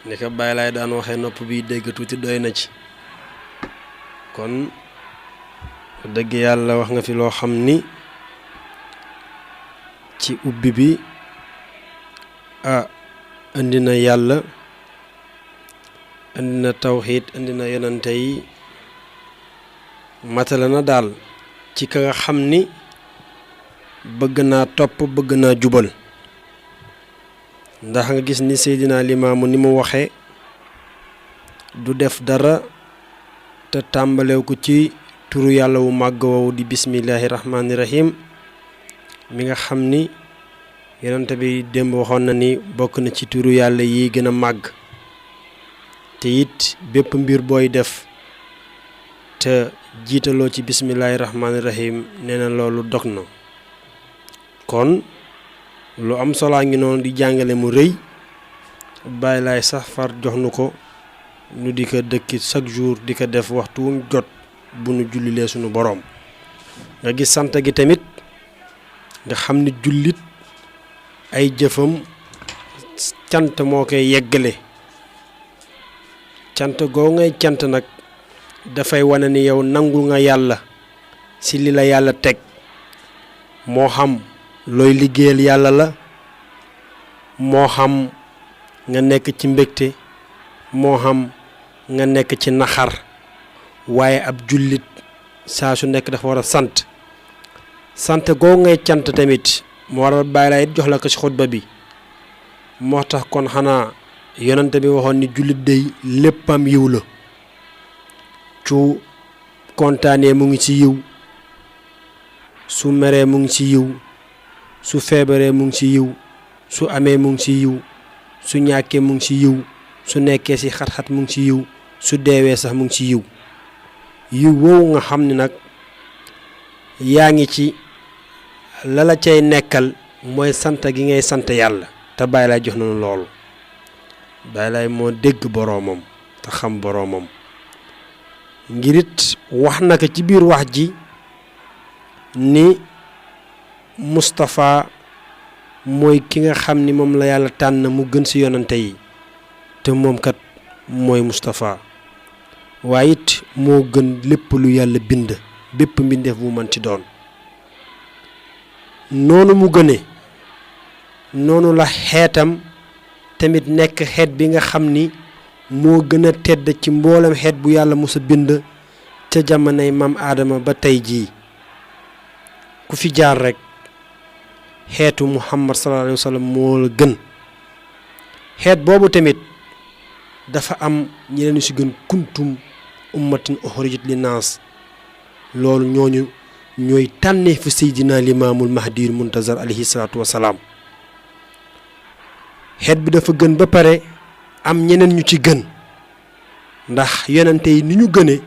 ni ko Baay Laay daan waxee, nopp bi dégg tuuti doy na ci. kon dëgg yàlla wax nga fi loo xam ni ci ubbi bi indi na yàlla, indi na tawxiid, indi na yonante yi, matala na daal ci ka nga xam ni bëgg naa topp, bëgg naa jubal. ndax nga gis ni Seydina Limaamu ni mu waxee, du def dara te tàmbalew ko ci turu yàlla wu màgg woowu di bismillahi rahmaani rahim, mi nga xam ni yonent bi démb waxoon na ni bokk na ci turu yàlla yi gën a màgg. te it bépp mbir booy def te jiitaloo ci bismillahi rahmaani rahim, nee na loolu dog na. kon lu am solaa ngi noonu di jàngale mu rëy, Baay Laay sax far jox nu ko, nu di ko dëkki chaque jour di ko def waxtu wu jot bu nu jullilee sunu boroom. nga gis sant gi tamit, nga xam ni jullit ay jëfam cant moo koy yeggale. cant goo ngay cant nag dafay wane ni yow nangul nga yàlla ci li la yàlla teg, moo xam looy liggéeyal yàlla la, moo xam nga nekk ci mbégte, moo xam nga nekk ci naxar. waaye ab jullit saa su nekk dafa war a sant. sant goo ngay cant tamit moo waral Baay Laay it jox la ko ci xutba bi. moo tax kon xanaa yonante bi waxoon ni jullit day léppam yiw la. su kontaanee mu ngi ci yiw, su meree mu ngi ci yiw, su feebaree mu ngi ci yiw, su amee mu ngi ci yiw, su ñàkkee mu ngi ci yiw, su nekkee ci xat-xat mu ngi ci yiw, su deewee sax mu ngi ci yiw. yiw woowu nga xam ni nag yaa ngi ci la cay nekkal mooy sant gi ngay sant yàlla. te Baay Laay jox nañu loolu. Baay Laay moo dégg boroomam te xam boroomam. ngirit wax na ko ci biir wax ji ni Moustapha mooy ki nga xam ni moom la yàlla tànn mu gën ci yonante yi, te moom kat mooy Moustapha. waaye it moo gën lépp lu yàlla bind, bépp mbindeef bu mën ci doon. noonu mu gëne noonu la xeetam tamit nekk xeet bi nga xam ni moo gën a tedd ci mboolem xeet bu yàlla mos a bind ca jamonoy maam Aadama ba tey jii. ku fi jaar rek xeetu Muhammad sallallahu alayhi wa sallam moo la gën. xeet boobu tamit dafa am ñeneen ñu ci gën, kuntum ummatin uxrijat linnaas. loolu ñooñu ñooy tànnee fi Seydina Limaamul Mahdiyul Muntazar alayhi salaatu wa salaam. xeet bi dafa gën ba pare am ñeneen ñu ci gën, ndax yonente yi ni ñu gëne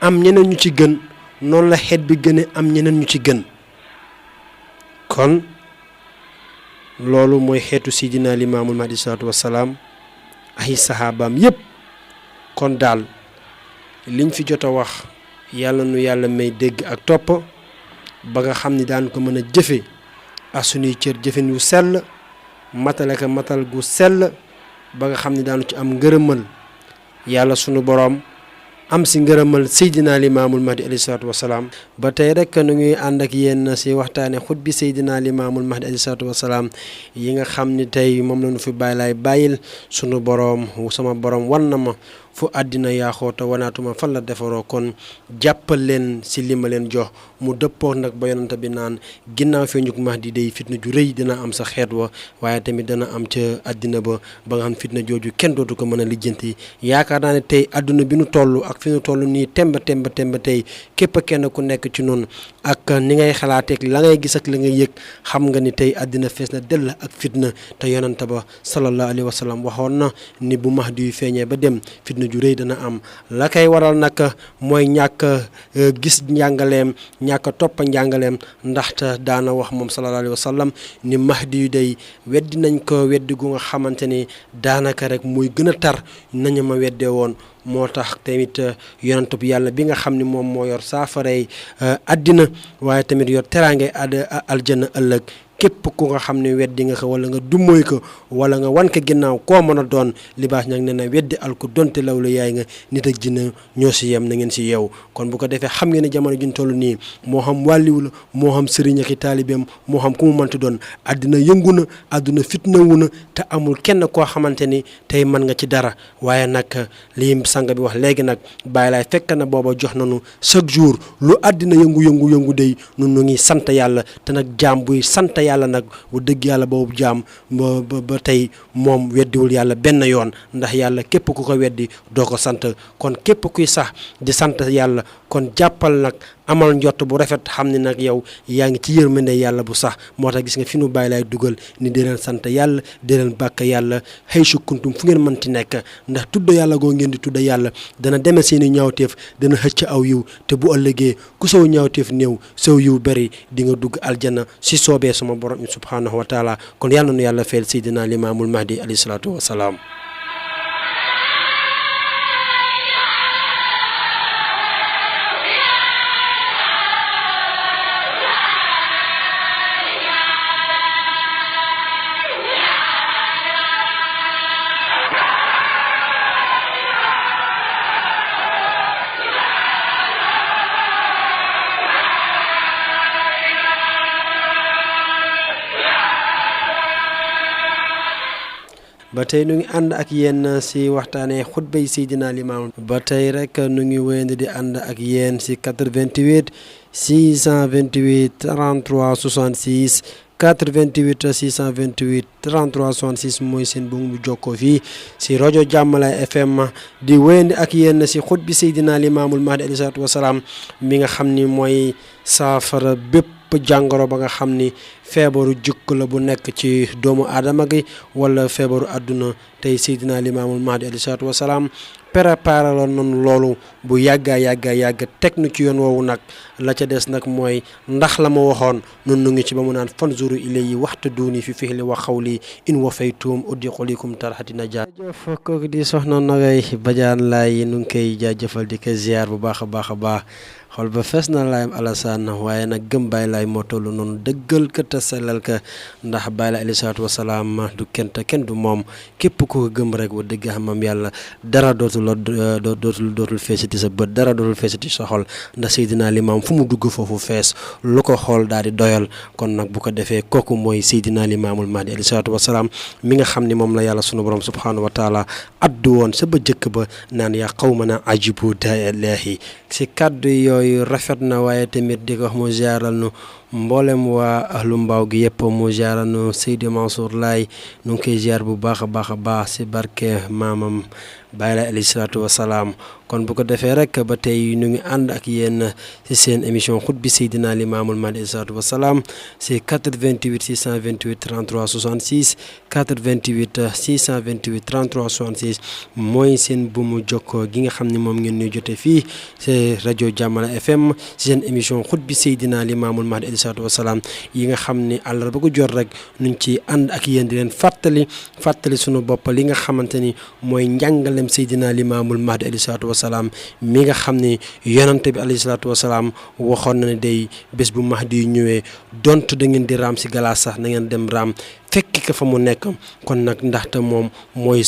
am ñeneen ñu ci gën, noonu la xeet bi gëne am ñeneen ñu ci gën. kon loolu mooy xeetu Seydina Limaamul Mahdi salaatu wa salaam ay saxaabaam yépp. kon daal liñ fi jot a wax yàlla nu yàlla may dégg ak topp ba nga xam ni daan ko mën a jëfe ak sunuy cër jëfen yu sell, matale ko matal gu sell ba nga xam ni daanu ci am ngërëmal yàlla sunu boroom am si ngërëmal Seydina Limaamul Mahdi alayhi salaatu wasalaam. ba tey rek nu ngi ànd ak yéen si waxtaane xutbi Seydina Limaamul Mahdi alayhi salaatu wasalaam yi nga xam ni tey moom la ñu fi bàyyi laay bàyyil sunu boroom sama boroom wan na ma fu àddina yaaxoo te wanaatuma fan la defaroo kon jàppal leen si li ma leen jox mu dëppoo nag ba yonante bi naan ginnaaw fee ñug Mahdi day fitna ju rëy dina am sa xeet wa waaye tamit dana am ca àddina ba nga xam fitna jooju kenn dootu ko mën a lijjanti. yaakaar naa ne tey àdduna bi nu toll ak fi nu toll nii temb tey képp kenn ku nekk ci noonu ak ni ngay xalaateeg la ngay gis ak la ngay yëg xam nga ni tey àddina fees na dell ak fitna te yonante ba sallallahu alayhi wa sallam waxoon na ni bu Mahdi yu feeñee ba dem fitna ju rëy dana am. la koy waral nag mooy ñàkk gis njàngaleem ñàkk topp njàngaleem ndaxte daana wax moom sallallahu alayhi wa sallam ni Mahdi yu day weddi nañ ko weddi gu nga xamante ni daanaka rek muy gën a tar nañu ma weddee woon. moo tax tamit yonent bi yàlla bi nga xam ni moom moo yor saafaray àddina waaye tamit yor teraange aljana ëllëg képp ku nga xam ne weddi nga ko wala nga dummóoy ko wala nga wan ko ginnaaw koo mën a doon libaas ñag ne na weddi alku donte law la yaay nga nit ak jinne ñoo si yem na ngeen si yeew. kon bu ko defee xam ngeen ne jamono juñ toll nii moo xam wàlliwu la moo xam sëriñ ak taalibeem moo xam ku mu mënti doon àddina yëngu na àdduna fitnawu na te amul kenn koo xamante ni tey mën nga ci dara waaye nag lii sang bi wax léegi nag bàyyi laay fekk na booba jox nañu chaque jour lu àddina yëngu day nun nu ngi sant yàlla te nag jaam buy sant yàlla nag bu dëgg yàlla boobu jaam ba tey moom weddiwul yàlla benn yoon ndax yàlla képp ku ko weddi doo ko sant kon képp kuy sax di sant yàlla kon jàppal nag amal njott bu rafet xam ne nag yow yaa ngi ci yërmande yàlla bu sax moo tax gis nga fi nu bàyyi laay dugal ni di leen sant yàlla di leen bàkk yàlla xëy su kuntum fu ngeen mënti nekk ndax tudda yàlla goo ngeen di tudda yàlla dana deme seeni ñaawteef dana xëcc aw yiw te bu ëllëgee ku sow ñaawteef néew sow yiw bëri di nga dugg aljana si soobee suma borom subhanahu wa taala kon yàlla nu yàlla feel Seydina Limaamul Mahdi alayhi salaatu wa salaam. ba tey nu ngi ànd ak yéen si waxtaanee xutbay Seydina Limaamu ba tey rek nu ngi wéyandi di ànd ak yéen si 88 628 33 66 88 628 33 66 mooy seen bu mu jokkoo fii si rajo Jàmmalaay FM di wéyandi ak yéen si xutbi Seydina Limaamul Mahdi alayhi salaatu wa salaam mi nga xam ni mooy saafara bépp jàngoro ba nga xam ni feebaru jukk la bu nekk ci doomu aadama gi wala feebaru àdduna tey Seydina Limaamul Mahdi alayhi salaatu wa salaam préparé la noonu loolu bu yàgg teg nu ci yoon woowu nag la ca des nag mooy ndax la ma waxoon nun nu ngi ci ba mu naan fanzuru ilayhi waxta duuni fi fihli wa xawli in wafaytum udxulikum tarxati najaat. jërëjëf kooku di soxna Nogay Badiane Laye nu ngi koy jaajëfal di ko ziar bu baax a baax xol ba fees na laayam Alassane waaye nag gëm Baay Laay moo toll noonu dëggal ka te sellal ka ndax Baay Laay alayhi salaatu wa salaam du kenn du moom képp ku ko gëm rek wa dëgg xamam yàlla dara dootul feesati sa bët dara dootul feesati sa xol ndax Seydina Limaam fu mu dugg foofu fees lu ko xool daal di doyal kon nag bu ko defee kooku mooy Seydina Limaamul Mahdi alayhi salaatu wa salaam mi nga xam ni moom la yàlla sunu borom subhaanahu wa taala addu woon sa ba jëkk ba naan yaa qawmana ajibu daa ilaahi si kàddu yooyu rafet na waaye tamit di ko wax mu jaaral nu mboolem waa ahlu mbaaw gi yëpp mu jaaral nu Seydi Mansour Laye nu ngi koy ziar bu baax a baax si barke maamam Baay Laay alayhi salaatu wa salaam kon bu ko defee rek ba tey ñu ngi ànd ak yéen ci seen émission xutbi Seydina Limaamul Mahdi alayhi salaatu wa salaam c'est 88 628 33 66 88 628 33 66 mooy seen bu mu jokkoo gi nga xam ne moom ngeen ñuy jote fii c'est rajo Jàmmalaay FM ci seen émission xutbi Seydina Limaamul Mahdi alayhi salaatu wa salaam yi nga xam ni àllarba ko jot rek ñu ngi ciy ànd ak yéen di leen fàttali sunu bopp li nga xamante ni mooy njàngalem Seydina Limaamul Mahdi alayhi salaatu wa salaam mi nga xam ne yonante bi alayhi salaatu wa salaam waxoon na ne day bés bu Mahdi yu ñëwee dont da ngeen di raam si galaas sax na ngeen dem raam fekki ko fa mu nekk kon nag ndaxte moom mooy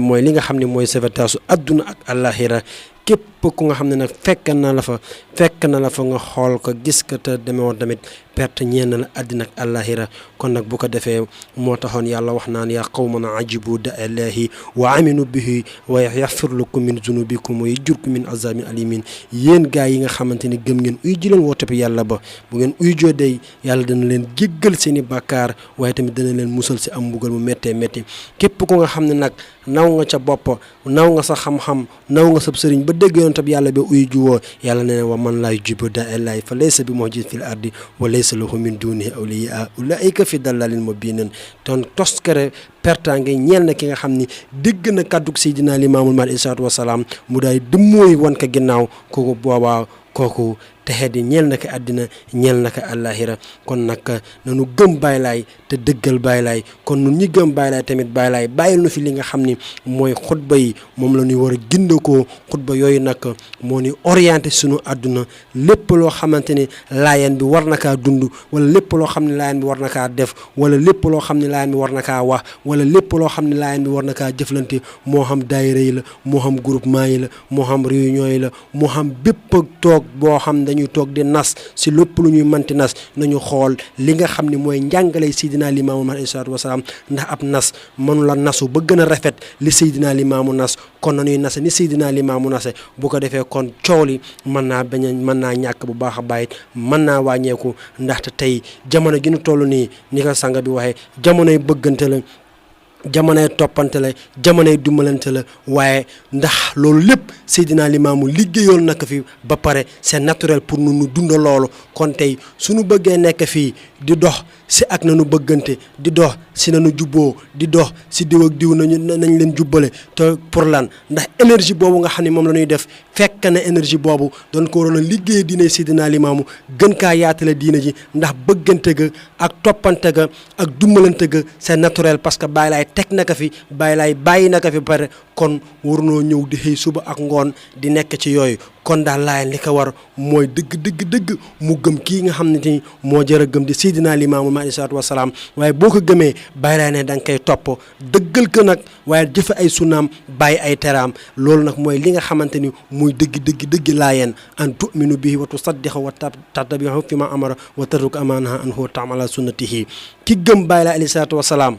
mooy li nga xam ne mooy sauvetage su adduna ak àllaaxira képp ku nga xam ne nag fekk na la fa nga xool ko gis ko te demewoon tamit perte ñeen la àddina ak àllaaxira kon nag bu ko defee moo taxoon yàlla wax naan yaa qawman ajibu da allahi wa aminu bihi wa yaxfir lakum min zunubikum wa yujirkum min azabin alimin yéen gaa yi nga xamante ni gëm ngeen uy ji leen woote bi yàlla ba bu ngeen uy joo day yàlla dana leen jéggal seeni bàkkaar waaye tamit dana leen musal si am mbugal mu méttee métti képp ku nga xam ne nag naw nga ca bopp naw nga sa xam-xam naw nga sa sëriñ ba dégg yoon tab yàlla ba uy juwoo yàlla nee na wa man laa yujibu da allahi fa laysa bi mu'jiz fil ardi wa laysa lahu min dunihi awliya ulaika fi dalalin mubinin ton toskare pertange ñeel na ki nga xam ni dégg na kàddug Seydina Limaamul Mahdi alayhi salaatu wasalaam mu daay dëmmooy wan ko ginnaaw kooku boobaa kooku texe di ñeel na ko àddina ñeel na ko àllaaxira kon nag nanu gëm Baay Laay te dëggal Baay Laay kon nun ñi gëm Baay Laay tamit Baay Laay bàyyil nu fi li nga xam ni mooy xutba yi moom la ñuy war a gindakoo xutba yooyu nag moo ni orienté sunu àdduna lépp loo xamante ni laayeen bi war na kaa dund wala lépp loo xam ne laayeen bi war na kaa def wala lépp loo xam ne laayeen bi war na kaa wax wala lépp loo xam ne laayeen bi war na kaa jëflante moo xam daayira yi la moo xam groupement yi la moo xam réunion yi la moo xam bépp toog boo xam dañuy toog di nas si lépp lu ñuy manti nas nañu xool li nga xam ne mooy njàngale Seydina Limaamu alayhi salaatu wasalaam ndax ab nas mënu la nasu ba gën a rafet li Seydina Limaamu nas kon nañuy nase ni Seydina Limaamu nase bu ko defee kon coow li mën naa ñàkk bu baax a bàyyit mën naa wàññeeku ndaxte tey jamono gi ñu toll nii ni ko sanga bi waxee jamonoy bëggante la jamonoy toppante la jamonoy dumbalante la waaye ndax loolu lépp Seydina Limaamu liggéeyoon na ko fi ba pare c'est naturel pour nu dund loolu kon tey suñu bëggee nekk fii di dox si ak nañu bëggante di dox si nañu jubboo di dox si diw ak diw nañ leen jubbale te pour lan ndax énergie boobu nga xam ne moom la ñuy def fekk na énergie boobu doon ko waroon a liggéey diine Seydina Limaamu gën kaa yaatale diine ji ndax bëggante ga ak toppante ga ak dumbalante ga c'est naturel parce que Baay Laay teg na ko fi Baay Laay bàyyi na ko fi pare kon warunoo ñëw di xëy suba ak ngoon di nekk ci yooyu kon daal Laayeen li ko war mooy dëgg mu gëm kii nga xam ne ni moo jër a gëm di Seydina Limaamu alayhi salaatu wasalaam waaye boo ko gëmee Baay Laay ne da nga koy topp dëggal ko nag waaye jëfe ay sunnaam bàyyi ay teraam loolu nag mooy li nga xamante ni muy dëgg Laayeen an tu'minu bihi wa tusaddiqu wa tattabi'u fi ma amara wa tatruk amaanaha anhu wa ta'mala sunnatihi ki gëm Baay Laay alayhi salaatu wasalaam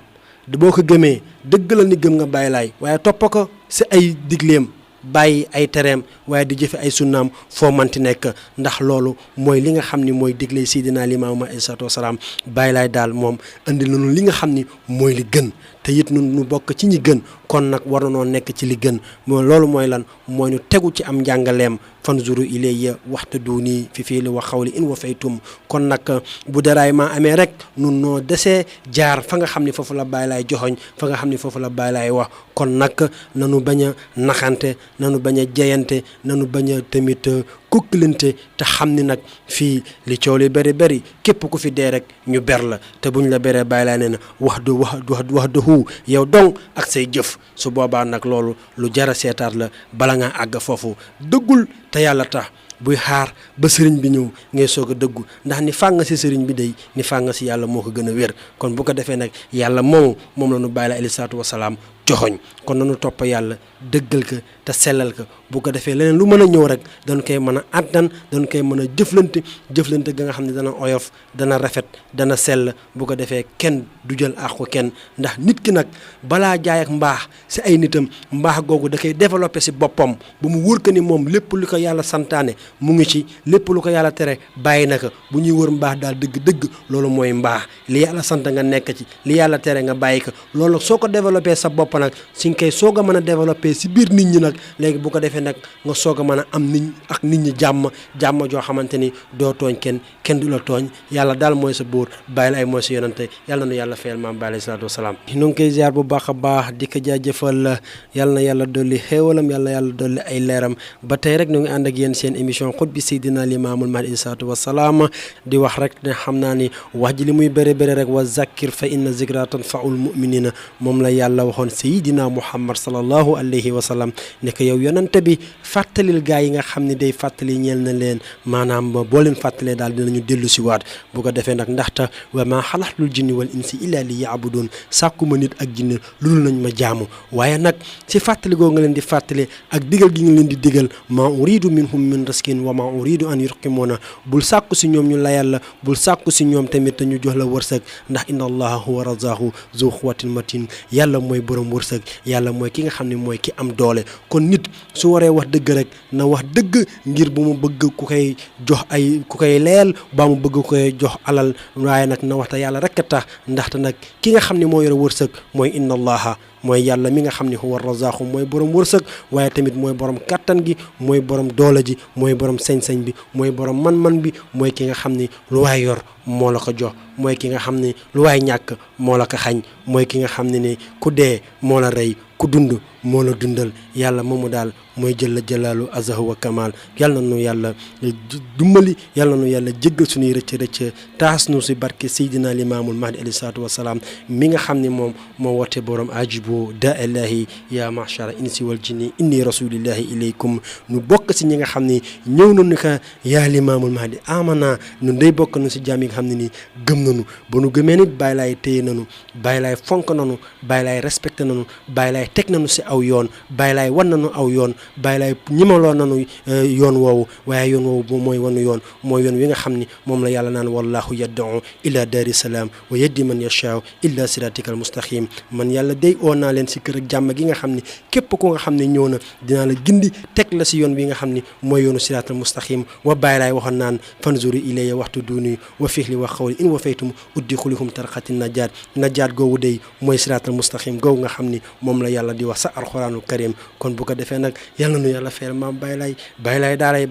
boo ko gëmee dëggalal ni gëm nga Baay Laay waaye topp ko si ay digleem bàyyi ay tereem waaye di jëfe ay sunnaam foo manti nekk ndax loolu mooy li nga xam ni mooy digle Seydina Limaamu alayhi salaatu wasalaam Baay Laay daal moom andi nañu li nga xam ni mooy li gën te it nu bokk ci ñi gën kon nag war na noo nekk ci li gën mooy loolu mooy lan mooy ñu tegu ci am njàngaleem fanzuru ilayya waxtaduni fi fiili wa xawli in wa faytum kon nag bu daraay maa amee rek nun noo desee jaar fa nga xam ni foofu la Baay Laay joxoñ fa nga xam ni foofu la Baay Laay wax kon nag nanu bañ a naxante nanu bañ a jeyante nanu bañ a tamit kukkalante te xam ni nag fii li coow li bëri képp ku fi dee rek ñu ber la te buñ la beree Baay Laay nee na wax dëhu yow dong ak say jëf su boobaa nag loolu lu jara seetaat la bala nga àgg foofu dëggul te yàlla tax buy xaar ba sëriñ bi ñëw ngay soog a dëggu ndax ni fàng si sëriñ bi day ni fàng si yàlla moo ko gën a wér kon bu ko defee nag yàlla moom la ñu Baay Laay alayhi salaatu wasalaam joxoñ kon nañu topp yàlla dëggal ko te sellal ko bu ko defee leneen lu mën a ñëw rek dañ koy mën a àttan dañ koy mën a jëflante ga nga xam ne dana oyof dana rafet dana sell bu ko defee kenn du jël àqu kenn ndax nit ki nag balaa jaay ak mbaax si ay nitam mbaax googu da koy développé si boppam ba mu wër ko ni moom lépp lu ko yàlla santaane mu ngi ci lépp lu ko yàlla tere bàyyi na ko bu ñuy wër mbaax daal dëgg loolu mooy mbaax li yàlla sant nga nekk ci li yàlla tere nga bàyyi ko loolu soo ko développé sa bopp nag si nga koy soog a mën a développé si biir nit ñi nag léegi bu ko defee nag nga soog a mën a am nit ñi jàmm joo xamante ni doo tooñ kenn du la tooñ yàlla daal mooy sa buur Baay Laay mooy sa yonante yàlla na yàlla fayal maam Baay Laay salaatu wasalaam ñu ngi koy ziar bu baax a baax di ko jaajëfal yàlla na yàlla dolli xéewalam yàlla dolli ay leeram ba tey rek ñu ngi ànd ak yéen seen émission émission xut bi Seydina Limaamul Mahdi alayhi salaatu wa salaam di wax rek ne xam naa ni wax ji li muy bëre bëre rek wa zakkir fa inna zikra tanfaul muminina moom la yàlla waxoon Seydina Muhammad sallallahu alayhi wa sallam ne ko yow yonante bi fàttalil gaa yi nga xam ne day fàttali ñeel na leen maanaam boo leen fàttalee daal dinañu dellu si waat bu ko defee nag ndaxte wa maa xalaxtul jinni wal insi illa li yaabudun sàkkuma nit ak jinne loolu nañ ma jaamu waaye nag si fàttali goo nga leen di fàttali ak digal gi nga leen di digal maa uridu minhum min riskin wa maa uridu an yurqimuna bul sàkku si ñoom ñu layal la bul sàkku si ñoom tamit te ñu jox la wërsëg ndax inna allaha huwa razaqu zu quwwatin matin yàlla mooy borom wërsëg yàlla mooy ki nga xam ne mooy ki am doole kon nit su waree wax dëgg rek na wax dëgg ngir bu mu bëgg ku koy jox ku koy leel ba mu bëgg ku koy jox alal waaye nag na waxta yàlla rek a tax ndaxte nag ki nga xam ne moo yore wërsëg mooy inna allaha mooy yàlla mi nga xam ne huwa razaqu mooy borom wërsëg waaye tamit mooy borom kattan gi mooy borom doole ji mooy borom sañ-sañ bi mooy borom man-man bi mooy ki nga xam ne lu waay yor moo la ko jox mooy ki nga xam ne lu waay ñàkk moo la ko xañ mooy ki nga xam ne ni ku dee moo la rey ku dund moo la dundal yàlla moomu daal mooy jëlla jëlaalu azahu wa kamal yàlla na nu yàlla dumbali yàlla na nu yàlla jéggal suñuy rëcc rëcc taas nu si barke Seydina Limaamul Mahdi alayhi salaatu wa salaam mi nga xam ne moom moo woote borom ajibu daa ilahi ya machara insi wal jinni inni rasulillahi ilaykum nu bokk si ñi nga xam ne ñëw nañu ka yaa Limaamul Mahdi amana nu day bokk nu si jaam yi nga xam ne nii gëm nañu ba nu gëmee nit bàyyi laay téye nañu bàyyi laay fonk nañu bàyyi laay respecté nañu bàyyi laay teg nañu si aw yoon bàyyi laay wan nañu aw yoon bàyyi laay ñimaloo nañu yoon woowu waaye yoon woowu mooy wanu yoon mooy yoon wi nga xam ni moom la yàlla naan wallahu yadda'u ila daari salaam wa yahdi man yashaa'u illa siratikal mustaqim man yàlla day oo naa leen si kër ak jàmm gi nga xam ni képp ku nga xam ne ñëw na dinaa la gindi teg la si yoon wi nga xam ni mooy yoonu siratal mustaqim wa bàyyi laay waxoon naan fanzuri ilayya waxtu duuni wa fihli wa xawli in wa faytum udxulukum tarxati najaat googu day mooy siratal mustaqim googu nga xam ni moom la yàlla di wax sa alxuraanul karim kon bu ko defee nag yàlla nu yàlla feel maam bàyyi laay daaray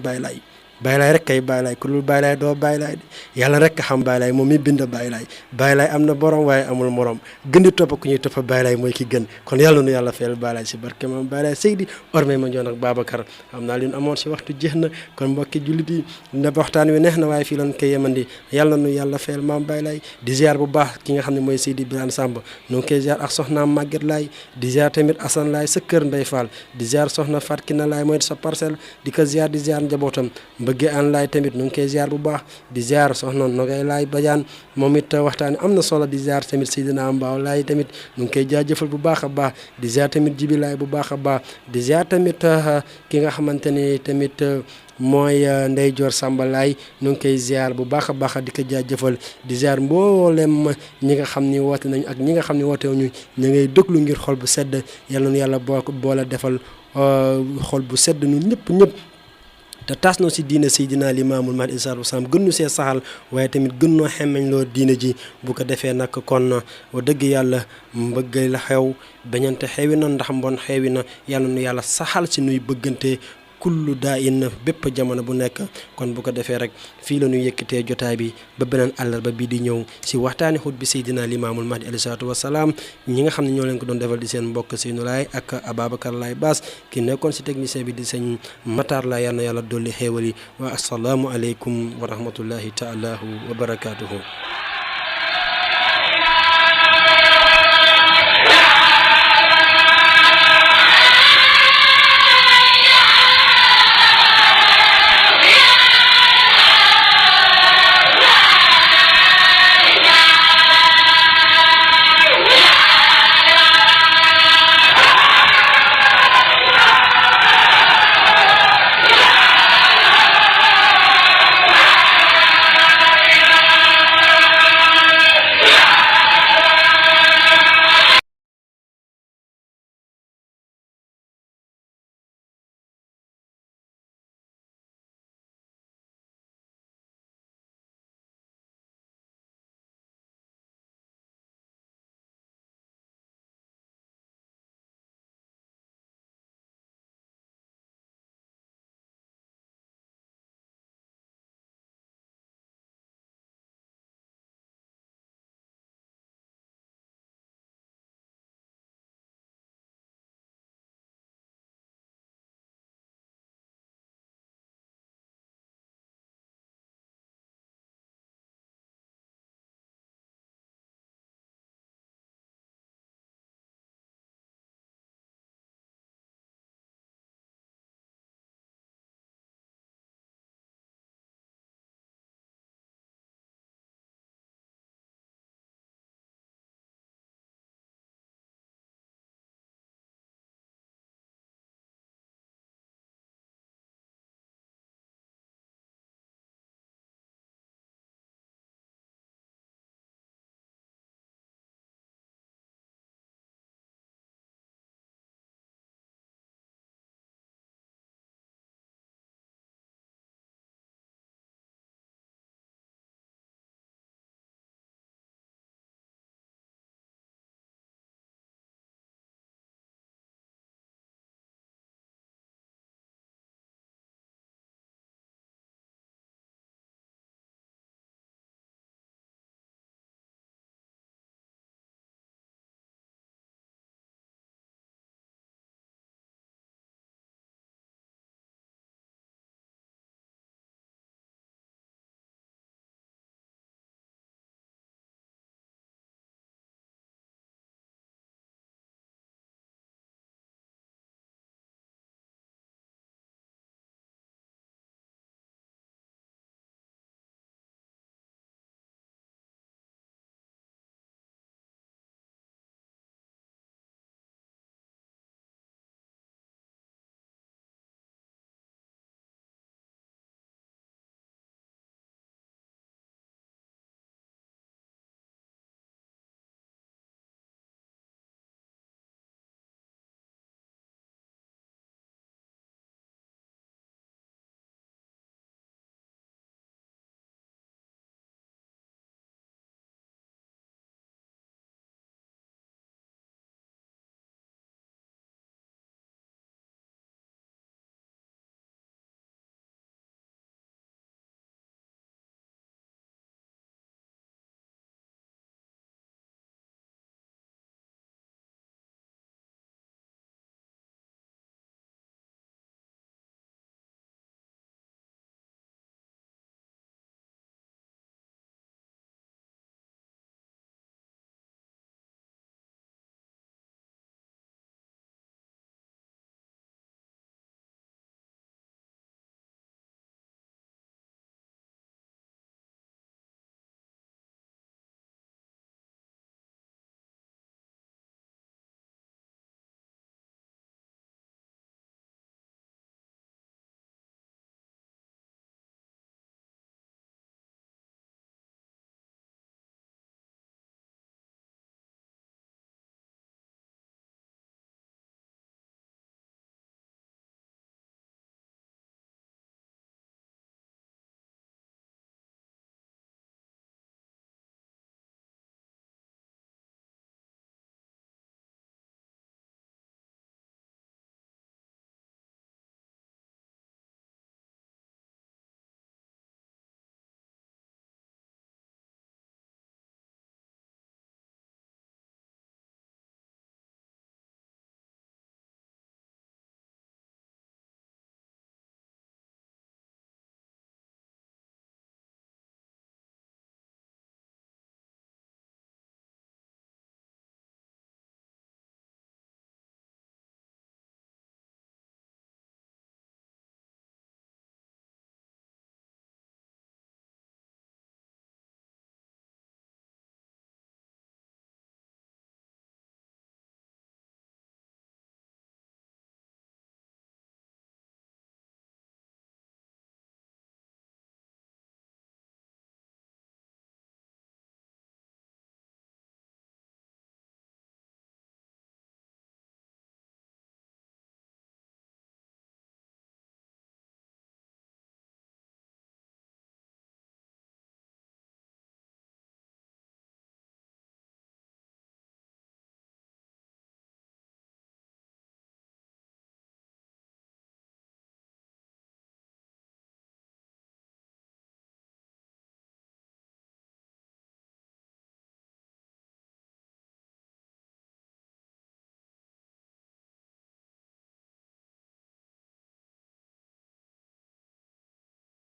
bàyyi laay rek kay bàyyi laay ku dul bàyyi laay doo bàyyi laay de yàlla rek ka xam bàyyi laay moom mi bind bàyyi laay am na borom waaye amul morom gën di topp ku ñuy toppa bàyyi laay mooy ki gën kon yàlla nu yàlla feel bàyyi laay si barke maam bàyyi laay Seydi Ormay ma joon ak Babacar xam naa li ñu amoon si waxtu jeex na kon mbokki jullit yi na waxtaan wi neex na waaye fii lan koy yemandi yàlla nu yàlla feel maam bàyyi laay di ziar bu baax ki nga xam ne mooy Seydi Birane Samb nu ngi koy ziar ak soxnaam Maguette Laay di ziar tamit Assane Laay sa kër Ndey Fall di ziar soxna Fatkina Laay mooy sa parcelle di ko ziar di ziar njabootam bëggee an laay tamit nu ngi koy ziar bu baax di ziar soxna Nogay Laay Badiane moom it waxtaan am na solo di ziar tamit Seydina Mbaaw Laay tamit nu ngi koy jaajëfal bu baax a baax di ziar tamit Jibi Laay bu baax a baax di ziar tamit ki nga xamante ni tamit mooy Ndey Joor Samba Laay nu ngi koy ziar bu baax a baax di ko jaajëfal di ziar mboolem ñi nga xam ni woote nañ ak ñi nga xam ni woote wuñu ñu ngay déglu ngir xol bu sedd yàlla nu yàlla boole defal xol bu sedd ñun ñëpp te tas noo si diine Seydina Limaamul Mahdi alayhi salaatu wa salaam gën ñu see saxal waaye tamit gën noo xemmeñ loo diine ji bu ko defee nag kon wa dëgg yàlla mbëgg la xew bañante xewi na ndax mbon xewi na yàlla nu yàlla saxal si nuy bëggante kullu daa in bépp jamono bu nekk kon bu ko defee rek fii la ñuy yëkkatee jotaay bi ba beneen àllarba bii di ñëw si waxtaani xut bi Seydina Limaamul Mahdi alayhi salaatu wa salaam ñi nga xam ne ñoo leen ko doon defal di seen mbokk Seynou Laay ak Ababacar Laay Baas ki nekkoon si technicien bi di sëñ Matar Laay yal na yàlla dolli xéewal yi wa asalaamu aleykum wa rahmatullahi taala wa barakaatuhu